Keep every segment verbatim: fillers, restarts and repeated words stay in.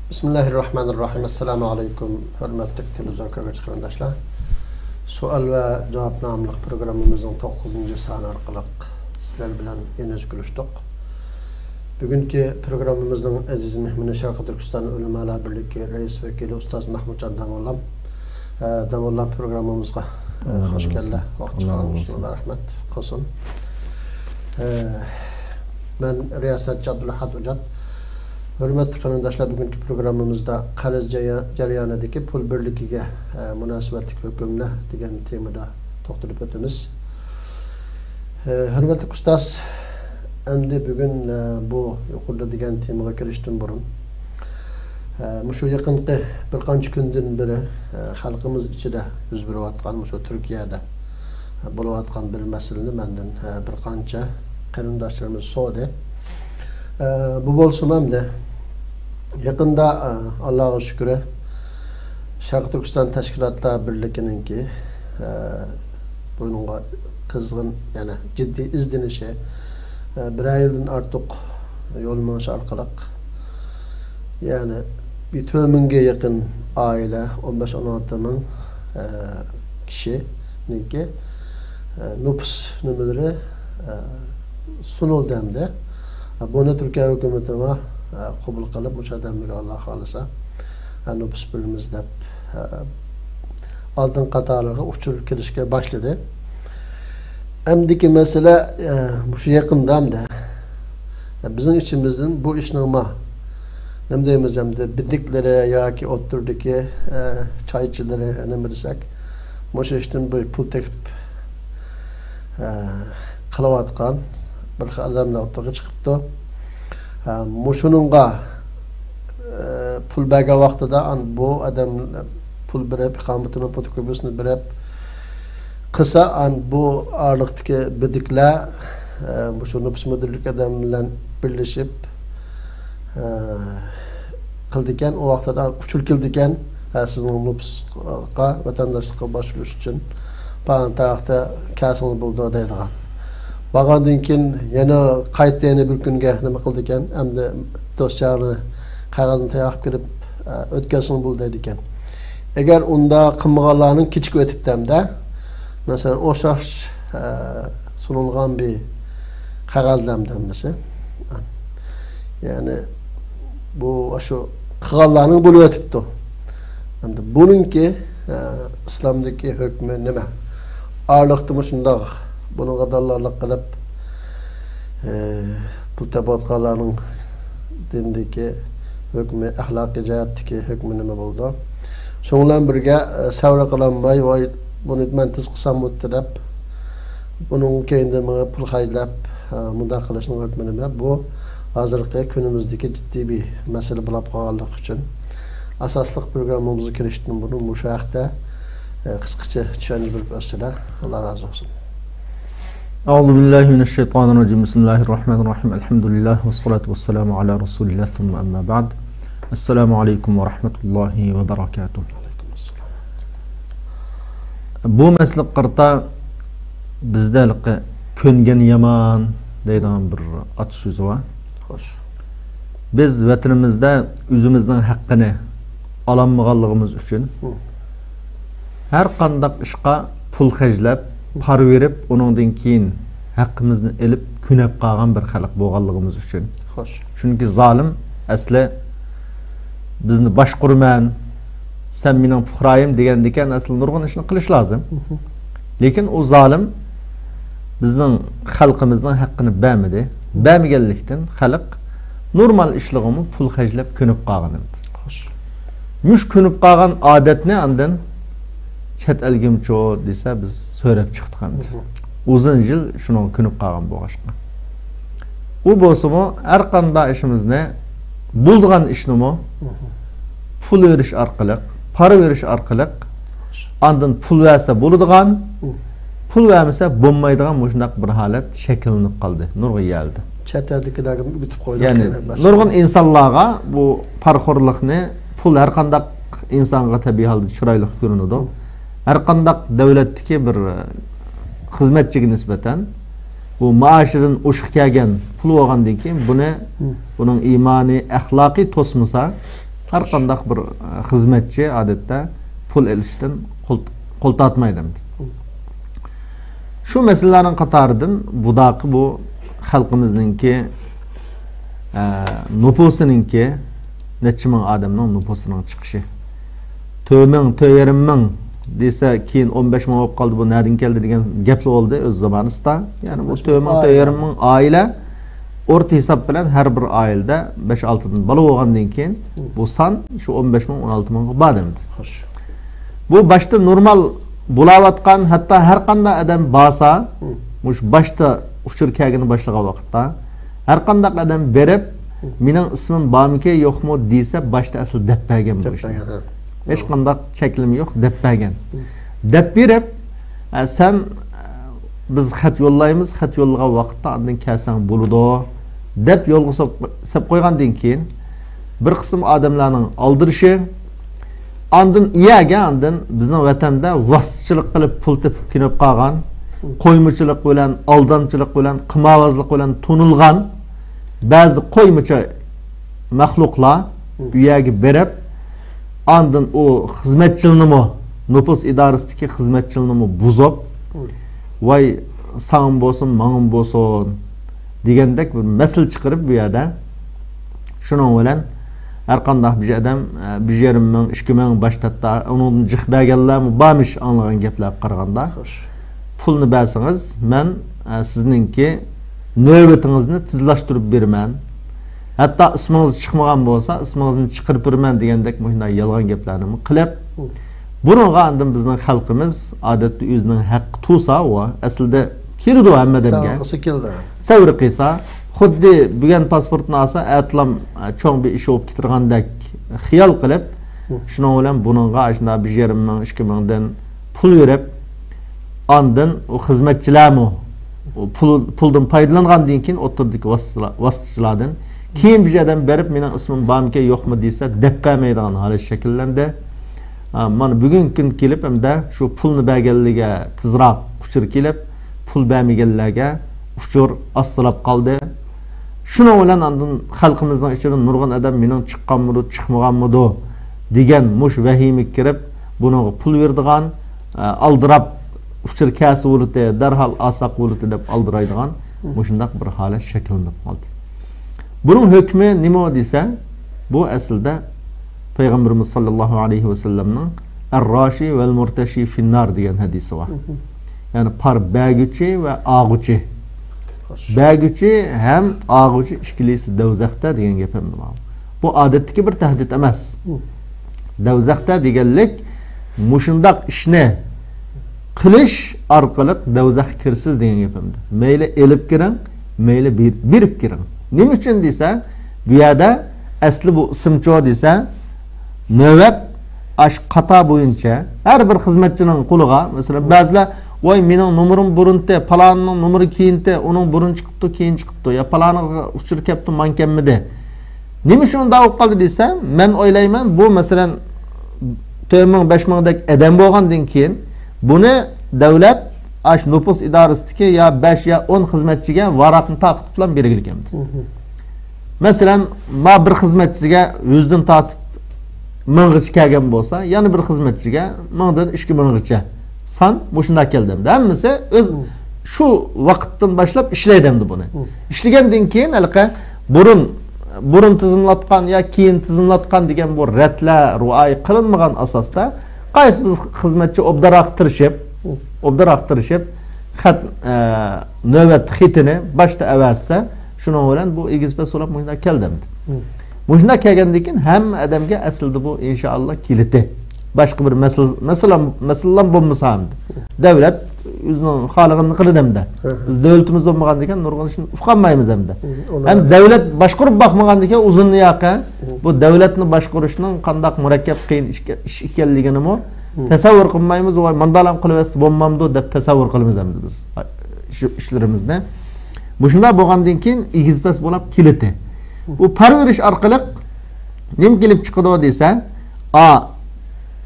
بىسمىللاھىررەھمانىررەھىم. ئەسسالامۇ ئەلەيكۇم، ھۆرمەتلىك تېلېۋىزور كۆرگۈچى قېرىنداشلار. سوئال ۋە جاۋاب ناملىق پروگراممىمىزنىڭ توققۇزىنچى سانى ئارقىلىق سىلەر بىلەن يەنە كۆرۈشتۇق. بۈگۈنكى پروگراممىمىزنىڭ ئەزىز مېھمىنى شەرقىي تۈركىستان ئۆلىمالار بىرلىكى رەئىس ۋەكىلى ئۇستاز مەھمۇتجان داموللام. ئە، داموللام پروگراممىمىزغا، ئە، ئاللا خوش رازى كەلدى. بولسۇن. ۋاقىت ئاللا چىقارغان رازى ئۈچۈن بولسۇن. ئاللا رەھمەت قىلسۇن. ئە، مەن رىياسەتچى ئابدۇلئەھەد ئوجات. ھۆرمەتلىك قېرىنداشلار، بۈگۈنكى پروگراممىمىزدا قەرز جەريا-، جەريانىدىكى پۇل بىرلىكىگە، ئە، مۇناسىۋەتلىك ھۆكۈملەر دېگەن تېمىدا توختىلىپ ئۆتىمىز. ئە، ھۆرمەتلىك ئۇستاز، ئەمدى بۈگۈن، ئە، بۇ يۇقىرىدا دېگەن تېمىغا كىرىشتىن بۇرۇن، ئە، مۇشۇ يېقىنقى بىر قانچە كۈندىن بېرى، ئە، خەلقىمىز ئىچىدە يۈز بېرىۋاتقان، مۇشۇ تۈركىيەدە بولۇۋاتقان بىر مەسىلىنى مەندىن، ئە، بىر قانچە قېرىنداشلىرىمىز سورىدى. ئە، بۇ بولسىمۇ ئەمدى يېقىندا، ئە، ئاللاغا شۈكرى، شەرقىي تۈركىستان تەشكىلاتلار بىرلىكىنىڭكى، ئە، بۇنىڭغا قىزغىن، يەنى جىددىي ئىزدىنىشى، ئە، بىرەر يىلدىن ئارتۇق يول مېڭىش ئارقىلىق، يەنى بىر تۆت مىڭگە يېقىن ئائىلە، ئون بەش، ئون ئالتە مىڭ، ئە، كىشىنىڭكى، ئە، نوپۇس نېمىلىرى، ئە، سۇنۇلدى ئەمدى. بۇنى تۈركىيە ھۆكۈمىتىمۇ، ئە، قوبۇل قىلىپ، مۇشۇ ئادەملەرگە ئاللا خالىسا، ئە، نوپۇس بېرىمىز دەپ، ئە، ئالدىن قاتارلىرىغا ئۇچۇر كېلىشكە باشلىدى. ئەمدىكى مەسىلە، ئە، مۇشۇ يېقىندا ئەمدى، ئە، بىزنىڭ ئىچىمىزدىن بۇ ئىشنىڭ ما-، نېمە دەيمىز ئەمدى، بىدىكلىرى ياكى ئوتتۇرىدىكى، ئە، چايچىلىرى، نېمە دېسەك، مۇشۇ ئىشتىن بىر پۇل تېپىپ، ئە، قىلىۋاتقان بىر خىل ئادەملەر ئوتتۇرىغا چىقىپتۇ. ئە، مۇشۇنىڭغا، ئە، پۇل بەرگەن ۋاقتىدا، ئان بۇ ئادەم پۇل بېرىپ، ئىقامىتىنىڭ فوتوكوپىيىسىنى بېرىپ قىلسا، ئان بۇ ئارىلىقتىكى بىدىكلەر، ئە، مۇشۇ نوپۇس مۇدىرلىك ئادەم بىلەن بىرلىشىپ، ئە، قىلىدىكەن. ئۇ ۋاقتىدا ئۇچۇر كېلىدىكەن، ھە، سىزنىڭ نوپۇسقا، ۋەتەنداشلىققا باشۋۇرۇش ئۈچۈن پالان تارىختا كەلسىڭىز بولىدۇ دەيدىغان. بارغاندىن كېيىن يەنە قايتا يەنە بىر كۈنگە نېمە قىلىدىكەن، ئەمدى دوستجاننى قەغەزنى تەييار قىلىپ كېلىپ، ئە، ئۆتكەزسىڭىز بولىدۇ دەيدىكەن. ئەگەر ئۇنداق قىلمىغانلارنىڭ كېچىكىپ ئۆتۈپتۇ ئەمدى، مەسىلەن، ئوخشاش، ئە، سۇنۇلغان بىر قەغەزلەر ئەمدى ھەممىسى. يەنى بۇ ئاشۇ قىلغانلارنىڭ بولۇۋېتىپتۇ. ئەمدى بۇنىڭكى، ئە، ئىسلامدىكى ھۆكمى نېمە؟ ئارىلىقتا مۇشۇنداق بۇنىڭغا داللاللىق قىلىپ، ئە، پۇل تېپىۋاتقانلارنىڭ دىندىكى ھۆكمى، ئەخلاقىي جەھەتتىكى ھۆكمى نېمە بولىدۇ؟ شۇنىڭ بىلەن بىرگە، ئە، سەۋر قىلالماي، ۋاي، بۇنى مەن تېز قىلسام بولاتتى دەپ، بۇنىڭ كەينىدىن مېڭىپ پۇل خەجلەپ، ئە، مۇنداق قىلىشنىڭ ھۆكمى نېمە؟ بۇ ھازىرقى كۈنىمىزدىكى جىددىي بىر مەسىلە بولۇپ قالغانلىقى ئۈچۈن، ئاساسلىق پروگراممىمىزغا كىرىشتىن بۇرۇن مۇشۇ ھەقتە، ئە، قىسقىچە چۈشەنچە بېرىپ ئۆتسىلەر. ئاللا رازى بولسۇن. أعوذ بالله من الشيطان الرجيم. بسم الله الرحمن الرحيم. الحمد لله والصلاة والسلام على رسول الله ثم أما بعد. السلام عليكم ورحمة الله وبركاته. بۇ مەسىلىگە قارىتا بىزدە ھېلىقى «كۆنگەن يامان» دەيدىغان بىر ئات سۆزى بار. خوش. بىز ۋەتىنىمىزدە ئۆزىمىزنىڭ ھەققىنى ئالالمىغانلىقىمىز ئۈچۈن، ھە، ھەر قانداق ئىشقا پۇل خەجلەپ، پارا بېرىپ، ئۇنىڭدىن كېيىن ھەققىمىزنى ئېلىپ، كۆنۈپ قالغان بىر خەلق بولغانلىقىمىز ئۈچۈن. خوش. چۈنكى زالىم ئەسلى «بىزنى باشقۇرىمەن، سەن مېنىڭ پۇقرايىم» دېگەندىكىن، ئەسلى نۇرغۇن ئىشنى قىلىش لازىم. مھم. لېكىن ئۇ زالىم بىزنىڭ خەلقىمىزنىڭ ھەققىنى بەرمىدى. بەرمىگەنلىكتىن، خەلق نورمال ئىشلىرىغىمۇ پۇل خەجلەپ كۆنۈپ قالغان ئىدى. خوش. مۇشۇ كۆنۈپ قالغان ئادەتنى ئاندىن چەت ئەلگىمۇچۇ دېسە، بىز سۆرەپ چىقتۇق ئەمدى. مھم. ئۇزۇن يىل شۇنىڭغا كۆنۈپ قالغان بولغاچقا. ئۇ بولسىمۇ، ھەر قانداق ئىشىمىزنى، بولىدىغان ئىشنىمۇ، مھم، پۇل بېرىش ئارقىلىق، پارا بېرىش ئارقىلىق، ئاندىن پۇل بەرسە بولىدىغان، مھم، پۇل بەرمىسە بولمايدىغان مۇشۇنداق بىر ھالەت شەكىللىنىپ قالدى نۇرغۇن يەردە. چەت ئەلدىكىلەرگە ئۆگىتىپ قويدۇق. يەنى، يەنە باشقا، نۇرغۇن ئىنسانلارغا بۇ پارىخورلۇقنى، پۇل ھەر قانداق ئىنسانغا تەبىئىي ھالدا چىرايلىق كۆرۈنىدۇ. مھم. ھەر قانداق دۆلەتتىكى بىر، ئە، خىزمەتچىگە نىسبەتەن بۇ مائاشىدىن ئوشۇق كەلگەن پۇل بولغاندىن كېيىن، بۇنى، مھم، بۇنىڭ ئىمانى، ئەخلاقى توسمىسا، ھەر قانداق بىر، ئە، خىزمەتچى ئادەتتە پۇل ئېلىشتىن قول، قول تارتمايدۇ. شۇ مەسىلىلەرنىڭ قاتارىدىن بۇداقى بۇ خەلقىمىزنىڭكى، ئە، نوپۇسىنىڭكى نەچچە مىڭ ئادەمنىڭ نوپۇسىنىڭ چىقىشى. تۆت مىڭ، تۆت يېرىم مىڭ دېسە، كېيىن ئون بەش مىڭ بولۇپ قالدى، بۇ نەدىن كەلدى دېگەن گەپلا بولدى ئۆز زامانىسىدا. يەنى بۇ تۆت مىڭ، تۆت يېرىم مىڭ ئائىلە، ئورتا ھېساب بىلەن ھەر بىر ئائىلىدە بەش-ئالتىدىن بالا بولغاندىن كېيىن، بۇ سان شۇ ئون بەش مىڭ، ئون ئالتە مىڭغا باردى ئەمدى. خوش. بۇ باشتا نورمال بولاۋاتقان، ھەتتا ھەر قانداق ئادەم بارسا، مۇشۇ باشتا ئۇچۇر كەلگىنى باشلىغان ۋاقىتتا، ھەر قانداق ئادەم بېرىپ، مېنىڭ ئىسمىم بارمىكى، يوقمۇ دېسە، باشتا ئەسلى دەپ بەرگەن بۇ ئىشنى. ھېچقانداق چەكلىمە يوق، دەپ بەرگەن. دەپ بېرىپ، ئە، سەن، ئە، بىز خەت يوللايمىز، خەت يوللىغان ۋاقىتتا ئاندىن كەلسەڭ بولىدۇ، دەپ يولغا سوپ-، سەپ قويغاندىن كېيىن، بىر قىسىم ئادەملەرنىڭ ئالدىرىشى، ئاندىن ئۇ يەرگە، ئاندىن بىزنىڭ ۋەتەندە ۋاسىتىچىلىق قىلىپ پۇل تېپىپ كېلىپ قالغان، قويمىچىلىق بىلەن، ئالدامچىلىق بىلەن، قىمارۋازلىق بىلەن تونۇلغان بەزى قويمىچى مەخلۇقلار ئۇ يەرگە بېرىپ، ئاندىن ئۇ خىزمەتچىلىنىمۇ، نوپۇس ئىدارىسىدىكى خىزمەتچىلىنىمۇ بۇزۇپ، ۋاي، ساڭىمۇ بولسۇن، ماڭىمۇ بولسۇن دېگەندەك بىر مەسىلە چىقىرىپ بۇ يەردە، شۇنىڭ بىلەن ھەرقانداق بىر ئادەم، ئە، بىر يېرىم مىڭ، ئىككى مىڭ باش تارتتى، ئۇنىڭدىن جىق بەرگەنلەرمۇ بارمىش، ئاڭلىغان گەپلەرگە قارىغاندا. خوش. پۇلنى بەرسىڭىز، مەن، ئە، سىزنىڭكى نۆۋىتىڭىزنى تېزلاشتۇرۇپ بېرىمەن. ھەتتا ئىسمىڭىز چىقمىغان بولسا، ئىسمىڭىزنى چىقىرىپ بېرىمەن دېگەندەك مۇشۇنداق يالغان گەپلەرنىمۇ قىلىپ، بۇنىڭغا ئاندىن بىزنىڭ خەلقىمىز ئادەتتە ئۆزىنىڭ ھەققى تۇرسا، ئۇ ئەسلىدە كېلىدۇ ھەممە ئادەمگە. سەۋر قىلسا كېلىدۇ. سەۋر قىلسا، خۇددى بۈگۈن پاسپورتنى ئالسا، ئەتىلام، ئە، چوڭ بىر ئىش بولۇپ كېتىدىغاندەك خىيال قىلىپ، شۇنىڭ بىلەن بۇنىڭغا ئاشۇنداق بىر يېرىم مىڭ، ئىككى مىڭدىن پۇل بېرىپ، ئاندىن ئۇ خىزمەتچىلەرمۇ ئۇ پۇل، پۇلدىن پايدىلانغاندىن كېيىن ئوتتۇرىدىكى ۋاسىتىلار-، ۋاسىتىچىلاردىن كېيىن بىر ئادەم بېرىپ، مېنىڭ ئىسمىم بارمىكەن، يوقمۇ دېسە، دەپ بەرمەيدىغان ھالەت شەكىللەندى. ئا، مانا بۈگۈنكى كۈن كېلىپ ئەمدى شۇ پۇلنى بەرگەنلىرىگە تېزراق ئۇچۇر كېلىپ، پۇل بەرمىگەنلەرگە ئۇچۇر ئاستىلاپ قالدى. شۇنىڭ بىلەن ئاندىن خەلقىمىزنىڭ ئىچىدە نۇرغۇن ئادەم مېنىڭ چىققانمىدۇ، چىقمىغانمىدۇ دېگەن مۇشۇ ۋەھىمىگە كىرىپ، بۇنىڭغا پۇل بېرىدىغان، ئە، ئالدىراپ، ئۇچۇر كەلسە بولىدۇ، دەرھال ئالساق بولىدۇ دەپ ئالدىرايدىغان مۇشۇنداق بىر ھالەت شەكىللىنىپ قالدى. بۇنىڭ ھۆكمى نېمە دېسە، بۇ ئەسلىدە پەيغەمبىرىمىز ساللاللاھۇ ئەلەيھى ۋەسەللەمنىڭ «ئەرراشى ۋەل مۇرتەشى فىننار» دېگەن ھەدىسى بار. يەنى پار بەرگۈچى ۋە ئالغۇچى. بەرگۈچى ھەم ئالغۇچى ئىككىلىسى دوزاختا دېگەن گەپ ھەم بار. بۇ ئادەتتىكى بىر تەھدىت ئەمەس. دوزاختا دېگەنلىك مۇشۇنداق ئىشنى قىلىش ئارقىلىق دوزاخقا كىرىسىز دېگەن گەپ ھەمدە. مەيلى ئېلىپ كىرىڭ، مەيلى بېر-، بېرىپ كىرىڭ. نېمە ئۈچۈن دېسە، بۇ يەردە ئەسلى بۇ ئىسىمچۇ دېسە، نۆۋەت ئاش قاتا بويىچە ھەر بىر خىزمەتچىنىڭ قولىغا، مەسىلەن، بەزىلەر، ۋاي، مېنىڭ نومۇرۇم بۇرۇنتى، پالانىنىڭ نومۇرى كېيىنتى، ئۇنىڭ بۇرۇن چىقىپتۇ، كېيىن چىقىپتۇ، يا پالانىغا ئۇچۇر كەپتۇ، ماڭا كەلمىدى. نېمە شۇنداق بولۇپ قالدى دېسە، مەن ئويلايمەن، بۇ، مەسىلەن، تۆت مىڭ، بەش مىڭدەك ئادەم بولغاندىن كېيىن، بۇنى دۆلەت ئاش نوپۇس ئىدارىسىدىكى يا بەش يا ئون خىزمەتچىگە ۋاراقنى تارقىتىپ بىلەن بېرگىلى كەلدى. مەسىلەن، ما بىر خىزمەتچىگە يۈزدىن تارتىپ مىڭغىچە كەلگەن بولسا، يەنە بىر خىزمەتچىگە مىڭدىن ئىككى مىڭغىچە سان مۇشۇنداق كەلدى ئەمدى. ھەممىسى ئۆز شۇ ۋاقىتتىن باشلاپ ئىشلەيدۇ ئەمدى بۇنى. ئىشلىگەندىن كېيىن ھېلىقى بۇرۇن، بۇرۇن تىزىملاتقان يا كېيىن تىزىملاتقان دېگەن بۇ رەتلەر رىئايە قىلىنمىغان ئاساستا، قايسى بىر خىزمەتچى ئوبدانراق تىرىشىپ، ئوبدانراق تىرىشىپ، خەت، ئە، نۆۋەت خېتىنى باشتا ئەۋەتسە، شۇنىڭ بىلەن بۇ ئېگىز پەس بولاپ مۇشۇنداق كەلدى ئەمدى. مۇشۇنداق كەلگەندىن كېيىن ھەممە ئادەمگە ئەسلىدە بۇ، ئىنشائاللا، كېلىتى. باشقا بىر مەسىلە، مەسىلە، مەسىلىلەرمۇ بولمىسا ئەمدى. دۆلەت ئۆزىنىڭ خالىغىنىنى قىلىدۇ ئەمدى. بىز دۆلىتىمىز بولمىغاندىكىن نۇرغۇن ئىشنى ئۇقالمايمىز ئەمدى. ھەم دۆلەت باشقۇرۇپ باقمىغاندىكىن ئۇزۇن ياقى بۇ دۆلەتنى باشقۇرۇشنىڭ قانداق مۇرەككەپ، قىيىن ئىش، ئىش ئىكەنلىكىنىمۇ تەسەۋۋۇر قىلمايمىز. ۋاي، ماندالام قىلىۋەتسە بولمامدۇ دەپ تەسەۋۋۇر قىلىمىز ئەمدى بىز شۇ ئىشلىرىمىزنى. مۇشۇنداق بولغاندىن كېيىن ئېگىز پەس بولاپ كېلىتى. بۇ پەرۋىرىش ئارقىلىق نېمە كېلىپ چىقىدۇ دېسە، ئا،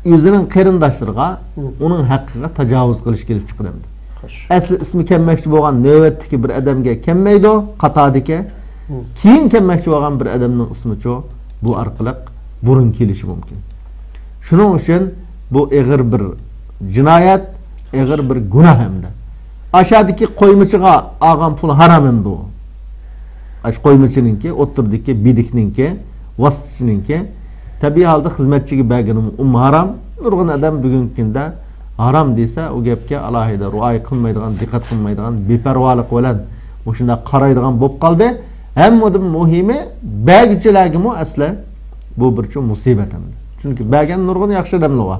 ئۆزىنىڭ قېرىنداشلىرىغا ئۇنىڭ ھەققىگە تاجاۋۇز قىلىش كېلىپ چىقىدۇ ئەمدى. ئەسلى ئىسمى كەلمەكچى بولغان نۆۋەتتىكى بىر ئادەمگە كەلمەيدۇ، قاتادىكى. كېيىن كەلمەكچى بولغان بىر ئادەمنىڭ ئىسمىچۇ بۇ ئارقىلىق بۇرۇن كېلىشى مۇمكىن. شۇنىڭ ئۈچۈن بۇ ئېغىر بىر جىنايەت، ئېغىر بىر گۇناھ ھەمدە. ئاشادىكى قويمىچىغا ئالغان پۇل ھارام ئەمدى ئۇ. ئاشۇ قويمىچىنىڭكى، ئوتتۇرىدىكى بېدىكنىڭكى، ۋاسىتىچىنىڭكى، تەبىئىي ھالدا خىزمەتچىگە بەرگىنىمۇ ئۇمۇ ھارام. نۇرغۇن ئادەم بۈگۈنكى كۈندە ھارام دېسە، ئۇ گەپكە ئالاھىدە رىئايە قىلمايدىغان، دىققەت قىلمايدىغان، بىپەرۋالىق بىلەن مۇشۇنداق قارايدىغان بولۇپ قالدى. ھەممىدىن مۇھىمى، بەرگۈچىلەرگىمۇ ئەسلى بۇ بىر چوڭ مۇسىبەت ئەمدى. چۈنكى بەرگەن نۇرغۇن ياخشى ئادەملەر بار.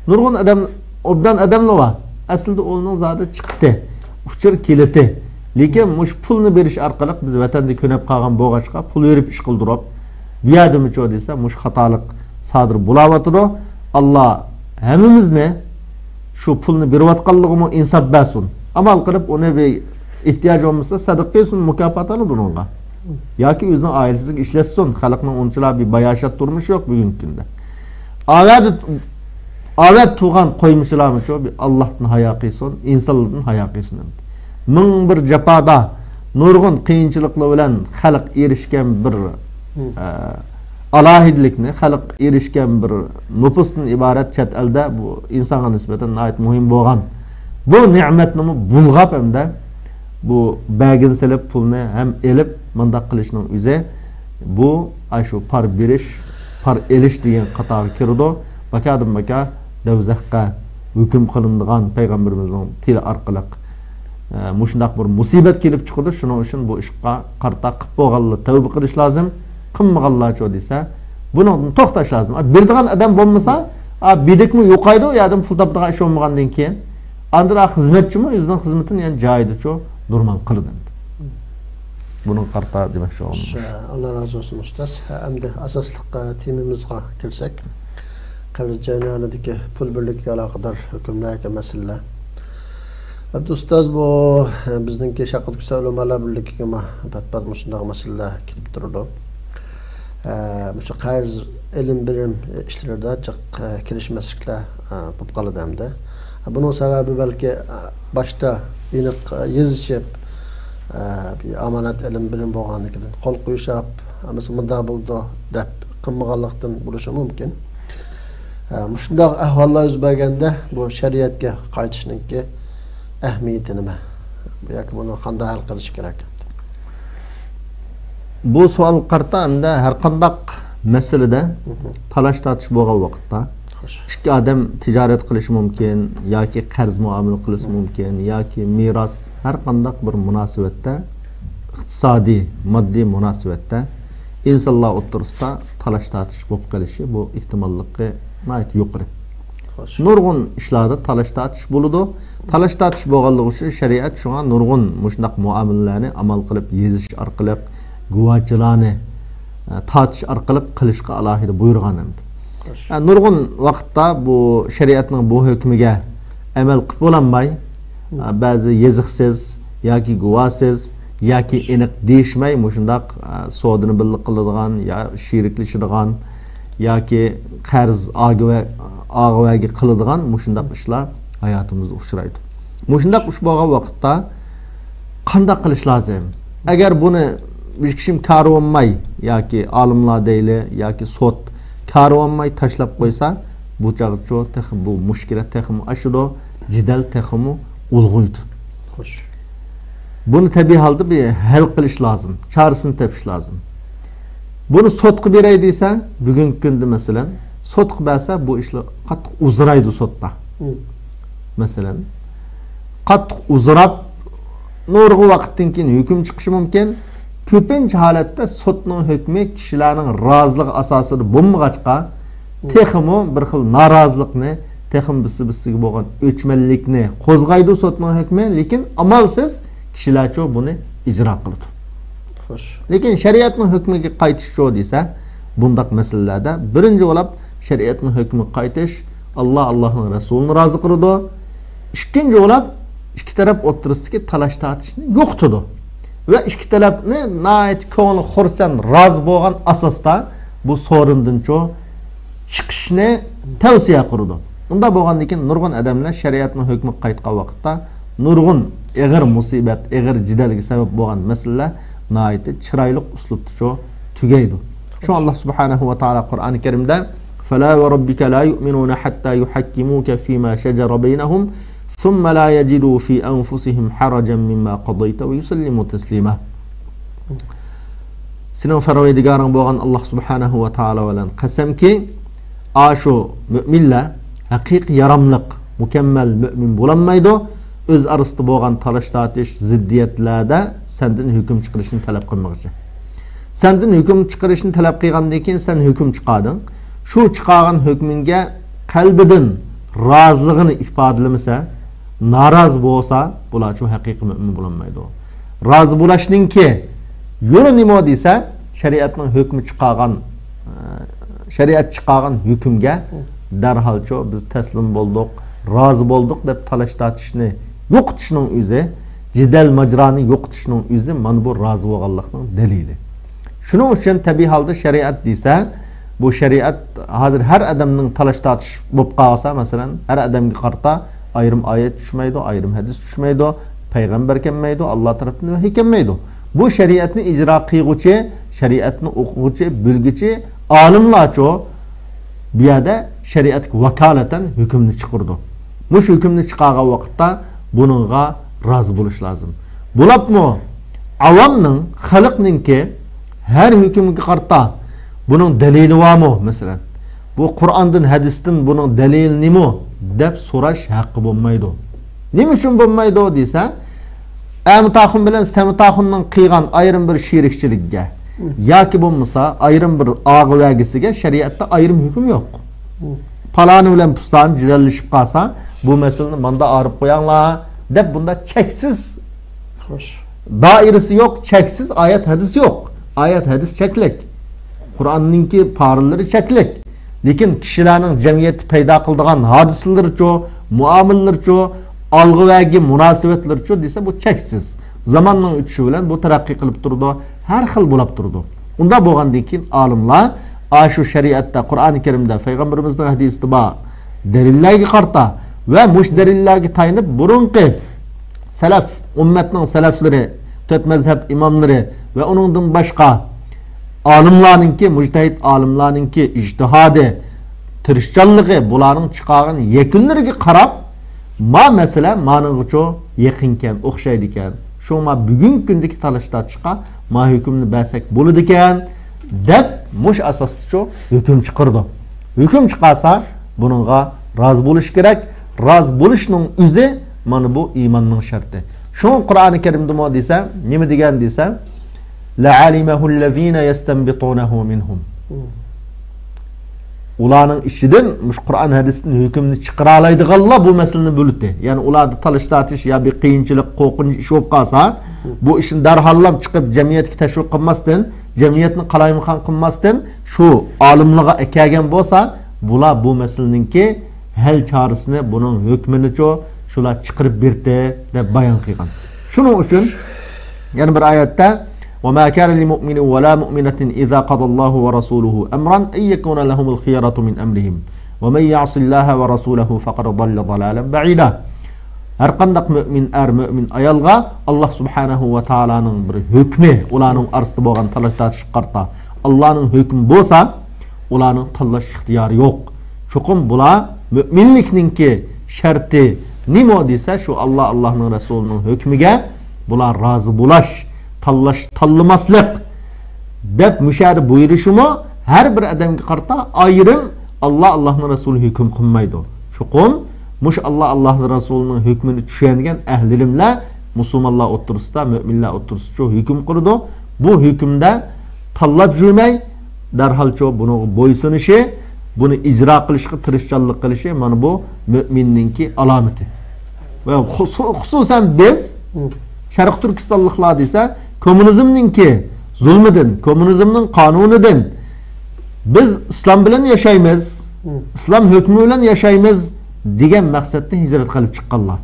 نۇرغۇن ئادەم، ئوبدان ئادەملەر بار. ئەسلىدە ئۇنىڭ زادى چىقتى، ئۇچۇر كېلىتى. لېكىن مۇشۇ پۇلنى بېرىش ئارقىلىق بىز ۋەتەندە كۆنۈپ قالغان بولغاچقا، پۇل بېرىپ ئىش قىلدۇرۇپ، بۇ يەردىمۇچۇ دېسە، مۇشۇ خاتالىق سادىر بولاۋاتىدۇ. ئاللا ھەممىمىزنى شۇ پۇلنى بېرىۋاتقانلىقىمۇ ئىنساپ بەرسۇن. ئامال قىلىپ ئۇنى بىر ئېھتىياجى بولمىسا سەدىقە قىلسۇن، مۇكاپات ئالىدۇ ئۇنىڭغا. ياكى ئۆزىنىڭ ئائىلىسىگە ئىشلەتسۇن. خەلقنىڭ ئۇنچىلا بىر باياشات تۇرمۇشى يوق بۈگۈنكى كۈندە. ئاۋەدە، ئاۋەدە تۇغان قويمىچىلارمۇ شۇ بىر ئاللاھتىن ھايا قىلسۇن، ئىنسانلاردىن ھايا قىلسۇن ئەمدى. مىڭ بىر جاپادا نۇرغۇن قىيىنچىلىقلار بىلەن خەلق ئېرىشكەن بىر، ئە، ئالاھىدىلىكنى، خەلق ئېرىشكەن بىر نوپۇستىن ئىبارەت چەت ئەلدە بۇ ئىنسانغا نىسبەتەن ناھايىتى مۇھىم بولغان بۇ نېمەتنىمۇ بۇلغاپ ھەمدە بۇ بەرگىنى سېلىپ پۇلنى ھەم ئېلىپ مۇنداق قىلىشنىڭ ئۆزى بۇ ئاشۇ پار بېرىش، پار ئېلىش دېگەن قاتارغا كىرىدۇ. باكادىن باكا دوزاخقا ھۆكۈم قىلىنىدىغان پەيغەمبىرىمىزنىڭ تىلى ئارقىلىق، ئە، مۇشۇنداق بىر مۇسىبەت كېلىپ چىقىدۇ. شۇنىڭ ئۈچۈن بۇ ئىشقا قارىتا قىپ بولغانلار تەۋبە قىلىش لازىم. قىلمىغانلارچۇ دېسە، بۇنىڭدىن توختاش لازىم. ئا، بېرىدىغان ئادەم بولمىسا، ئا، بېدىكمۇ يوقايدۇ، ياكى پۇل تاپىدىغان ئىش بولمىغاندىن كېيىن، ئاندىن خىزمەتچىمۇ ئۆزىنىڭ خىزمىتىنى يەنە جايىدىچۇ نورمال قىلىدۇ. بۇنىڭغا قارىتا دېمەكچى بولغىنىم شۇ. ئاللا رازى بولسۇن ئۇستاز. ھە، ئەمدى ئاساسلىق، ئە، تېمىمىزغا كىرسەك، قەرز جەريانىدىكى پۇل بىرلىكىگە ئالاقىدار ھۆكۈملەر ياكى مەسىلىلەر. ئەمدى ئۇستاز، بۇ، ئە، بىزنىڭكى شەرقىي تۈركىستان ئۆلىمالار بىرلىكىگىمۇ پەت-پەت مۇشۇنداق مەسىلىلەر كېلىپ تۇرىدۇ. ئە، مۇشۇ قەرز ئېلىم بېرىم ئىشلىرىدا جىق، ئە، كېلىشمەسلىكلەر، ئە، بولۇپ قالىدۇ ئەمدى. بۇنىڭ سەۋەبى بەلكى، ئە، باشتا ئېنىق، ئە، يېزىشىپ، ئە، بىر ئامانەت ئېلىم بېرىم بولغاندىكىن قول قويۇشاپ، ھەممىسى مۇنداق بولىدۇ دەپ قىلمىغانلىقتىن بولۇشى مۇمكىن. ئە، مۇشۇنداق ئەھۋاللار يۈز بەرگەندە بۇ شەرىئەتكە قايتىشنىڭكى ئەھمىيىتى نېمە؟ ياكى بۇنى قانداق ھەل قىلىش كېرەك؟ بۇ سوئالغا قارىتا ئەمدى ھەر قانداق مەسىلىدە تالاش تارتىش بولغان ۋاقىتتا، خوش، ئىككى ئادەم تىجارەت قىلىشى مۇمكىن ياكى قەرز مۇئامىلە قىلىشى مۇمكىن ياكى مىراس، ھەر قانداق بىر مۇناسىۋەتتە، ئىقتىسادىي، ماددىي مۇناسىۋەتتە ئىنسانلار ئوتتۇرىسىدا تالاش تارتىش بولۇپ قېلىشى بۇ ئېھتىماللىقى ناھايىتى يۇقىرى. خوش. نۇرغۇن ئىشلاردا تالاش تارتىش بولىدۇ. تالاش تارتىش بولغانلىقى ئۈچۈن شەرىئەت شۇڭا نۇرغۇن مۇشۇنداق مۇئامىلىلەرنى ئامال قىلىپ يېزىش ئارقىلىق، گۇۋاچىلارنى، ئە، تارتىش ئارقىلىق قىلىشقا ئالاھىدە بۇيرۇغان ئەمدى. خوش. ئە، نۇرغۇن ۋاقىتتا بۇ شەرىئەتنىڭ بۇ ھۆكمىگە ئەمەل قىلىپ بولالماي، ئە، بەزى يېزىقسىز ياكى گۇۋاھسىز ياكى ئېنىق دېيىشمەي مۇشۇنداق، ئە، سودىنى بىللە قىلىدىغان يا شېرىكلىشىدىغان ياكى قەرز ئاگىۋە-، ئاغىۋەگە قىلىدىغان مۇشۇنداق ئىشلار ھاياتىمىزدا ئۇچرايدۇ. مۇشۇنداق ئىش بولغان ۋاقىتتا قانداق قىلىش لازىم؟ ئەگەر بۇنى ھېچ كىشىم كارى بولماي ياكى ئالىملار دەيلى ياكى سوت كارى بولماي تاشلاپ قويسا، بۇ چاغچۇ تېخى بۇ مۇشكىلات تېخىمۇ ئاشىدۇ، جېدەل تېخىمۇ ئۇلغىيىدۇ. خوش. بۇنى تەبىئىي ھالدا بىر ھەل قىلىش لازىم، چارىسىنى تېپىش لازىم. بۇنى سوتقا بېرەي دېسە، بۈگۈنكى كۈندە مەسىلەن، سوتقا بەرسە بۇ ئىشلار قاتتىق ئۇزىرايدۇ سوتتا. مەسىلەن، قاتتىق ئۇزىراپ، نۇرغۇن ۋاقىتتىن كېيىن ھۆكۈم چىقىشى مۇمكىن. كۆپىنچە ھالەتتە سوتنىڭ ھۆكمى كىشىلەرنىڭ رازىلىقى ئاساسىدا بولمىغاچقا، تېخىمۇ بىر خىل نارازىلىقنى، تېخىمۇ بىرسى-بىرسىگە بولغان ئۆچمەنلىكنى قوزغايدۇ سوتنىڭ ھۆكمى، لېكىن ئامالسىز كىشىلەرچۇ بۇنى ئىجرا قىلىدۇ. خوش. لېكىن شەرىئەتنىڭ ھۆكمىگە قايتىشچۇ دېسە، بۇنداق مەسىلىلەردە بىرىنچى بولاپ شەرىئەتنىڭ ھۆكمىگە قايتىش، ئاللا، ئاللانىڭ رەسۇلىنى رازى قىلىدۇ. ئىككىنچى بولاپ ئىككى تەرەپ ئوتتۇرىسىدىكى تالاش تارتىشنى يوقىتىدۇ. ۋە ئىككى تەرەپنى ناھايىتى كۆڭلى خۇرسەن، رازى بولغان ئاساستا بۇ سورۇندىنچۇ چىقىشنى تەۋسىيە قىلىدۇ. ئۇنداق بولغاندىن كېيىن نۇرغۇن ئادەملەر شەرىئەتنىڭ ھۆكمىگە قايتقان ۋاقىتتا نۇرغۇن ئېغىر مۇسىبەت، ئېغىر جېدەلگە سەۋەب بولغان مەسىلىلەر ناھايىتى چىرايلىق ئۇسلۇبتىچۇ تۈگەيدۇ. شۇڭا ئاللا سۇبھانەھۇ ۋە تائالا قۇرئانى كەرىمدە، فلا وربك لا يؤمنون حتى يحكموك فيما شجر بينهم ثم لا يجدوا في أنفسهم حرجا مما قضيت ويسلموا تسليما. سېنىڭ پەرۋەردىگارىڭ بولغان ئاللا سۇبھانەھۇ ۋە تائالا بىلەن قەسەمكى، ئاشۇ مۆمىنلەر ھەقىقىي ياراملىق، مۇكەممەل مۆمىن بولالمايدۇ، ئۆز ئارىسىدا بولغان تالاش-تارتىش، زىددىيەتلەردە سەندىن ھۆكۈم چىقىرىشنى تەلەپ قىلمىغۇچە. سەندىن ھۆكۈم چىقىرىشنى تەلەپ قىلغاندىن كېيىن سەن ھۆكۈم چىقاردىڭ. شۇ چىقارغان ھۆكمۈڭگە قەلبىدىن رازىلىقىنى ئىپادىلىمىسە، نارازى بولسا، بۇلارچۇ ھەقىقىي مۆمىن بولالمايدۇ. رازى بولۇشنىڭكى يولى نېمە دېسە، شەرىئەتنىڭ ھۆكمى چىقارغان، ئە، شەرىئەت چىقارغان ھۆكۈمگە دەرھالچۇ بىز تەسلىم بولدۇق، رازى بولدۇق دەپ تالاش-تارتىشنى يوقىتىشنىڭ ئۆزى، جېدەل-ماجىرانى يوقىتىشنىڭ ئۆزى مانا بۇ رازى بولغانلىقنىڭ دەلىلى. شۇنىڭ ئۈچۈن تەبىئىي ھالدا شەرىئەت دېسە، بۇ شەرىئەت ھازىر ھەر ئادەمنىڭ تالاش-تارتىش بولۇپ قالسا، مەسىلەن، ھەر ئادەمگە قارىتا ئايرىم ئايەت چۈشمەيدۇ، ئايرىم ھەدىس چۈشمەيدۇ، پەيغەمبەر كەلمەيدۇ، ئاللا تەرەپتىن ۋەھىي كەلمەيدۇ. بۇ شەرىئەتنى ئىجرا قىلغۇچى، شەرىئەتنى ئوقۇغۇچى، بىلگۈچى ئالىملارچۇ بۇ يەردە شەرىئەتكە ۋاكالىتەن ھۆكۈمنى چىقىرىدۇ. مۇشۇ ھۆكۈمنى چىقارغان ۋاقىتتا بۇنىڭغا رازى بولۇش لازىم. بولۇپمۇ ئاۋامنىڭ، خەلقنىڭكى ھەر ھۆكۈمگە قارىتا بۇنىڭ دەلىلى بارمۇ، مەسىلەن، بۇ قۇرئاندىن، ھەدىستىن بۇنىڭ دەلىلى نېمە دەپ سوراش ھەققى بولمايدۇ. نېمە ئۈچۈن بولمايدۇ دېسە، ئەمىتاخۇن بىلەن سەمىتاخۇننىڭ قىلغان ئايرىم بىر شېرىكچىلىكىگە ياكى بولمىسا ئايرىم بىر ئاغا ۋەگىسىگە شەرىئەتتە ئايرىم ھۆكۈم يوق. پالانى بىلەن پۇستانى جېدەللىشىپ قالسا، بۇ مەسىلىنى ماندا ئايرىپ قوياڭلار دەپ بۇندا چەكسىز، خوش، دائىرىسى يوق، چەكسىز ئايەت ھەدىس يوق. ئايەت ھەدىس چەكلىك. قۇرئاننىڭكى پارىلىرى چەكلىك. لېكىن كىشىلەرنىڭ جەمئىيەتتە پەيدا قىلىدىغان ھادىسىلىرىچۇ، مۇئامىلىلىرىچۇ، ئالغا ۋەگى مۇناسىۋەتلىرىچۇ دېسە، بۇ چەكسىز. زاماننىڭ ئۆتۈشى بىلەن بۇ تەرەققىي قىلىپ تۇرىدۇ، ھەر خىل بولاپ تۇرىدۇ. ئۇنداق بولغاندىن كېيىن ئالىملار ئاشۇ شەرىئەتتە، قۇرئانى كەرىمدە، پەيغەمبىرىمىزنىڭ ھەدىسىدە بار دەلىللەرگە قارىتا ۋە مۇشۇ دەلىللەرگە تايىنىپ بۇرۇنقى سەلەف، ئۈممەتنىڭ سەلەفلىرى، تۆت مەزھەپ ئىماملىرى ۋە ئۇنىڭدىن باشقا ئالىملارنىڭكى، مۇجتەھىد ئالىملارنىڭكى ئىجتىھادى، تىرىشچانلىقى، بۇلارنىڭ چىقارغان يەكۈنلىرىگە قاراپ، ما مەسىلە مانىڭغىچۇ يېقىنكەن، ئوخشايدىكەن. شۇڭا ما بۈگۈنكى كۈندىكى تالاش-تارتىشقا ما ھۆكۈمنى بەرسەك بولىدىكەن، دەپ مۇشۇ ئاساستىچۇ ھۆكۈم چىقىرىدۇ. ھۆكۈم چىقارسا، بۇنىڭغا رازى بولۇش كېرەك. رازى بولۇشنىڭ ئۆزى مانا بۇ ئىماننىڭ شەرتى. شۇڭا قۇرئانى كەرىمدىمۇ دېسە، نېمە دېگەن دېسە، لَعَلِمَهُ الَّذِينَ يَسْتَنبِطُونَهُ مِنْهُمْ. ئۇلارنىڭ ئىچىدىن مۇشۇ قۇرئان ھەدىستىن ھۆكۈمنى چىقىرالايدىغانلار بۇ مەسىلىنى بىلىدۇ. يەنى ئۇلاردا تالاش-تارتىش يا بىر قىيىنچىلىق، قورقۇنچ ئىش بولۇپ قالسا، بۇ ئىشنى دەرھاللام چىقىپ جەمئىيەتكە تەشۋىق قىلماستىن، جەمئىيەتنى قالايمىقان قىلماستىن، شۇ ئالىملىغا ئەكەلگەن بولسا، بۇلار بۇ مەسىلىنىڭكى ھەل چارىسىنى، بۇنىڭ ھۆكمىنىچۇ شۇلار چىقىرىپ بېرىتتى دەپ بايان قىلغان. شۇنىڭ ئۈچۈن يەنە بىر ئايەتتە، وَمَا كَانَ لِمُؤْمِنٍ وَلَا مُؤْمِنَةٍ إِذَا قَضَى اللَّهُ وَرَسُولُهُ أَمْرًا أَنْ يَكُونَ لَهُمُ الْخِيَرَةُ مِنْ أَمْرِهِمْ وَمَنْ يَعْصِ اللَّهَ وَرَسُولَهُ فَقَدْ ضَلَّ ضَلَالًا بَعِيدًا. ھەرقانداق مۆمىن ئەر، مۆمىن ئايالغا ئاللا سۇبھانەھۇ ۋە تائالانىڭ بىر ھۆكمى، ئۇلارنىڭ ئارىسىدا بولغان تالاش-تارتىشقا قارىتا ئاللانىڭ ھۆكمى بولسا، ئۇلارنىڭ تاللاش ئىختىيارى يوق. چوقۇم بۇلار مۆمىنلىكنىڭكى شەرتى نېمە دېسە، شۇ ئاللا، ئاللانىڭ رەسۇلىنىڭ ھۆكمىگە بۇلار رازى بولاش، تاللاش، تاللىماسلىق دەپ مۇشۇ يەردە بۇيرۇشىمۇ ھەر بىر ئادەمگە قارىتا ئايرىم، ئاللا، ئاللانىڭ رەسۇلى ھۆكۈم قىلمايدۇ. چوقۇم مۇشۇ ئاللا، ئاللانىڭ رەسۇلىنىڭ ھۆكمىنى چۈشەنگەن ئەھلى ئىلىملەر مۇسۇلمانلار ئوتتۇرىسىدا، مۆمىنلەر ئوتتۇرىسىدا شۇ ھۆكۈم قىلىدۇ. بۇ ھۆكۈمدە تاللاپ يۈرمەي، دەرھالچۇ بۇنىڭغا بويسۇنۇشى، بۇنى ئىجرا قىلىشقا تىرىشچانلىق قىلىشى، مانا بۇ مۆمىننىڭكى ئالامىتى. ۋە خۇسۇ-، خۇسۇسەن بىز، شەرقىي تۈركىستانلىقلار دېسە، كوممۇنىزمنىڭكى زۇلمىدىن، كوممۇنىزمنىڭ قانۇنىدىن، بىز ئىسلام بىلەن ياشايمىز، ئىسلام ھۆكمى بىلەن ياشايمىز دېگەن مەقسەتتە ھىجرەت قىلىپ چىققانلار.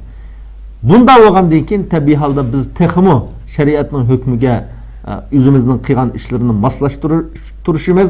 بۇنداق بولغاندىن كېيىن، تەبىئىي ھالدا بىز تېخىمۇ شەرىئەتنىڭ ھۆكمىگە، ئە، ئۆزىمىزنىڭ قىلغان ئىشلىرىنى ماسلاشتۇرۇشىمىز،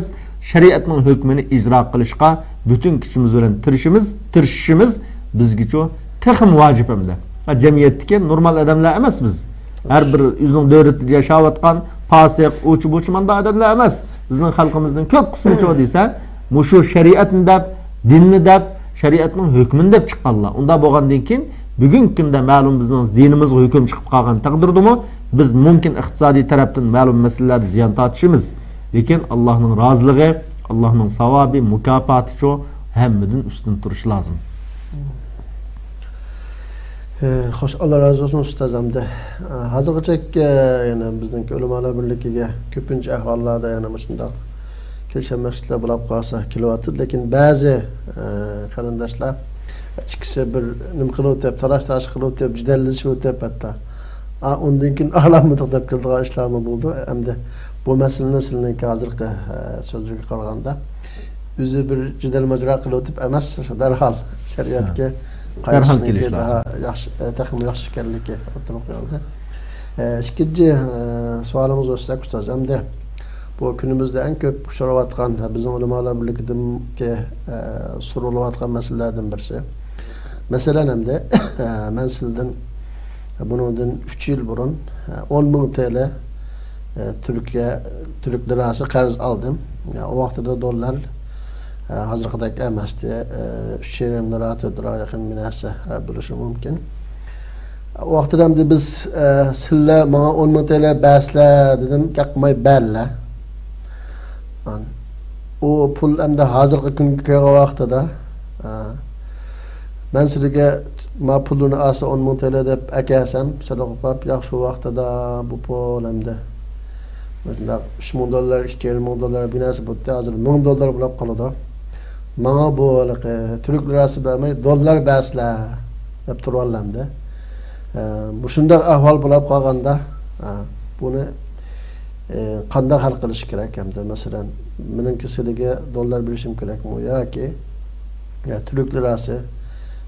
شەرىئەتنىڭ ھۆكمىنى ئىجرا قىلىشقا پۈتۈن كۈچىمىز بىلەن تىرىشىمىز، تىرىشىشىمىز بىزگىچۇ تېخىمۇ ۋاجىپ ئەمدى. ھە، جەمئىيەتتىكى نورمال ئادەملەر ئەمەس بىز. ھەر بىر ئۆزىنىڭ دۆلىتىدە ياشاۋاتقان پاسىق، ئۇچى-بۇچى مانداق ئادەملەر ئەمەس. بىزنىڭ خەلقىمىزنىڭ كۆپ قىسمىچۇ دېسە، مۇشۇ شەرىئەتنى دەپ، دىننى دەپ، شەرىئەتنىڭ ھۆكمىنى دەپ چىققانلار. ئۇنداق بولغاندىن كېيىن، بۈگۈنكى كۈندە مەلۇم بىزنىڭ زىيىنىمىزغا ھۆكۈم چىقىپ قالغان تەقدىردىمۇ، بىز مۇمكىن ئىقتىسادىي تەرەپتىن مەلۇم مەسىلىلەردە زىيان تارتىشىمىز. لېكىن ئاللاھنىڭ رازىلىقى، ئاللاھنىڭ ساۋابى، مۇكاپاتىچۇ ھەممىدىن ئۈستۈن تۇرۇشى لازىم. ئى، خوش، ئاللا رازى بولسۇن ئۇستاز. ئەمدى، ئى، ھازىرغىچە، ئى، يەنە بىزنىڭكى ئۆلىمالار بىرلىكىگە كۆپىنچە ئەھۋاللاردا يەنە مۇشۇنداق كېلىشەلمەسلىكلەر بولۇپ قالسا كېلىۋاتىدۇ. لېكىن بەزى، ئى، قېرىنداشلار ئىككىسى بىر نېمە قىلىۋېتىپ، تالاش-تارتىش قىلىۋېتىپ، جېدەللىشىۋېتىپ ھەتتا. ئا، ئۇندىن كېيىن ئالالمىدۇق دەپ كېلىدىغان ئىشلارمۇ بولىدۇ. ئەمدى بۇ مەسىلىنى سىلىنىڭكى ھازىرقى، ئى، سۆزلىرىگە قارىغاندا، ئۆزى بىر جېدەل ماجىرا قىلىۋېتىپ ئەمەس، دەرھال شەرىئەتكە قايتىشنىڭكى دەرھال كېلىش لازىم. ياخشى، تېخىمۇ ياخشى ئىكەنلىكى ئوتتۇرىغا قويۇلدى. ئىككىنچى سوئالىڭىزغا ئۆتسەك، ئۇستاز، ئەمدى بۇ كۈنىمىزدە ئەڭ كۆپ ئۇچراۋاتقان، بىزنىڭ ئۆلىمالار بىرلىكىدىكى سورىلىۋاتقان مەسىلىلەردىن بىرسى. مەسىلەن، ئەمدى مەن سىلىدىن بۇنىڭدىن ئۈچ يىل بۇرۇن ئون مىڭ تىيىن تۈركىيە، تۈرك لىراسى قەرز ئالدىم. ئۇ ۋاقتىدا دوللار ھازىرقىدەك ئەمەستى. ئۈچ يېرىم لىرا، تۆت لىراغا يېقىن بىر نەرسە بولۇشى مۇمكىن. ئۇ ۋاقتىدا ئەمدى بىز، سىلەر ماڭا ئون مىڭ تىيىن بەرسىلەر دېدىم، ياقماي بەرلە. ئۇ پۇل ئەمدى ھازىرقى كۈنگە كەلگەن ۋاقتىدا، مەن سىلىگە ما پۇلنى ئالسا ئون مىڭ تىيىن دەپ ئەكەلسەم، سىلىغا قوپاپ، ياق، شۇ ۋاقتىدا بۇ پۇل ئەمدى مۇشۇنداق ئۈچ مىڭ دوللار، ئىككى يېرىم مىڭ دوللار بىر نەرسە بولدى، ھازىر مىڭ دوللار بولۇپ قالىدۇ. ماڭا بۇ ھېلىقى تۈرك لىراسى بەرمەي، دوللار بەرسىلە دەپ تۇرۇۋالدى ئەمدى. مۇشۇنداق ئەھۋال بولۇپ قالغاندا، بۇنى قانداق ھەل قىلىش كېرەك ئەمدى؟ مەسىلەن، مېنىڭكى سىلىگە دوللار بېرىشىم كېرەكمۇ ياكى، يا، تۈرك لىراسى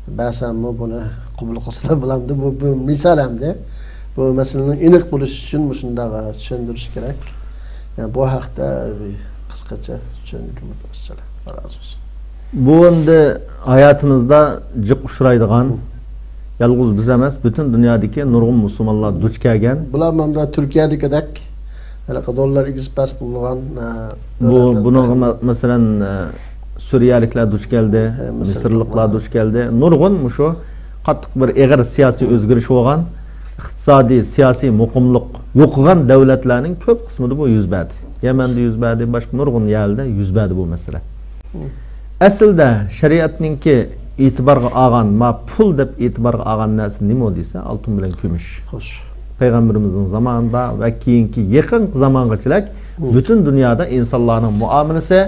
بەرسەممۇ بۇنى قوبۇل قىلسىلا بولامدۇ؟ بۇ، بۇ مىسال ئەمدى. بۇ مەسىلىنىڭ ئېنىق بولۇشى ئۈچۈن مۇشۇنداق چۈشەندۈرۈش كېرەك. يا، بۇ ھەقتە بىر قىسقىچە چۈشەندۈرۈپ ئۆتسىلە. رازى بولسۇن. بۇ ئەمدى ھاياتىمىزدا جىق ئۇچرايدىغان، يالغۇز بىز ئەمەس، پۈتۈن دۇنيادىكى نۇرغۇن مۇسۇلمانلار دۇچ كەلگەن. بۇلار مانا تۈركىيەدىكىدەك ھېلىقى دوللار ئېگىزىپ پەس بولىدىغان، ئە، بۇ، دۆلەتلەر بۇنىڭغا تېخىمۇ مە-، مەسىلەن، ئە، سۈرىيەلىكلەر دۇچ كەلدى، ئە، مىسىرلىقلار مىسىرلىقلار دۇچ كەلدى. نۇرغۇن مۇشۇ قاتتىق بىر ئېغىر سىياسىي ئۆزگىرىش بولغان، ئىقتىسادىي، سىياسىي مۇقىملىق يوقىغان دۆلەتلەرنىڭ كۆپ قىسمىدا بۇ يۈز بەردى. يەمەندە يۈز بەردى، باشقا نۇرغۇن يەرلەردە يۈز بەردى بۇ مەسىلە. ئەسلىدە شەرىئەتنىڭكى ئېتىبارغا ئالغان، ما پۇل دەپ ئېتىبارغا ئالغان نەرسە نېمە دېسە، ئالتۇن بىلەن كۈمۈش. خوش. پەيغەمبىرىمىزنىڭ زامانىدا ۋە كېيىنكى يېقىنقى زامانغىچىلىك پۈتۈن دۇنيادا ئىنسانلارنىڭ مۇئامىلىسى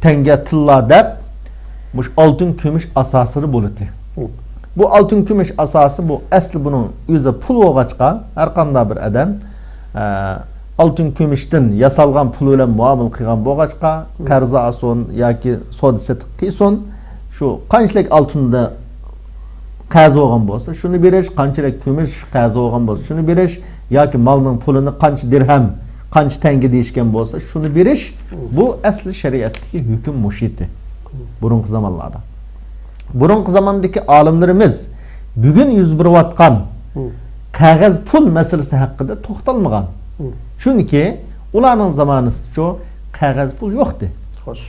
تەڭگە، تىللا دەپ مۇشۇ ئالتۇن كۈمۈش ئاساسىدا بولىتتى. بۇ ئالتۇن كۈمۈش ئاساسى، بۇ ئەسلى بۇنىڭ ئۆزى پۇل بولغاچقا، ھەرقانداق بىر ئادەم، ئە، ئالتۇن كۈمۈشتىن ياسالغان پۇل بىلەن مۇئامىلە قىلغان بولغاچقا، قەرز ئالسۇن ياكى سودا سېتىق قىلسۇن، شۇ قانچىلىك ئالتۇندا قەرز بولغان بولسا، شۇنى بېرىش، قانچىلىك كۈمۈش قەرز بولغان بولسا، شۇنى بېرىش ياكى مالنىڭ پۇلىنى قانچە دىرھەم، قانچە تەڭگە دېيىشكەن بولسا، شۇنى بېرىش، بۇ ئەسلى شەرىئەتتىكى ھۆكۈم مۇشۇ ئىدى بۇرۇنقى زامانلاردا. بۇرۇنقى زاماندىكى ئالىملىرىمىز بۈگۈن يۈز بېرىۋاتقان قەغەز پۇل مەسىلىسى ھەققىدە توختالمىغان. چۈنكى ئۇلارنىڭ زامانىسىچۇ قەغەز پۇل يوقتى. خوش.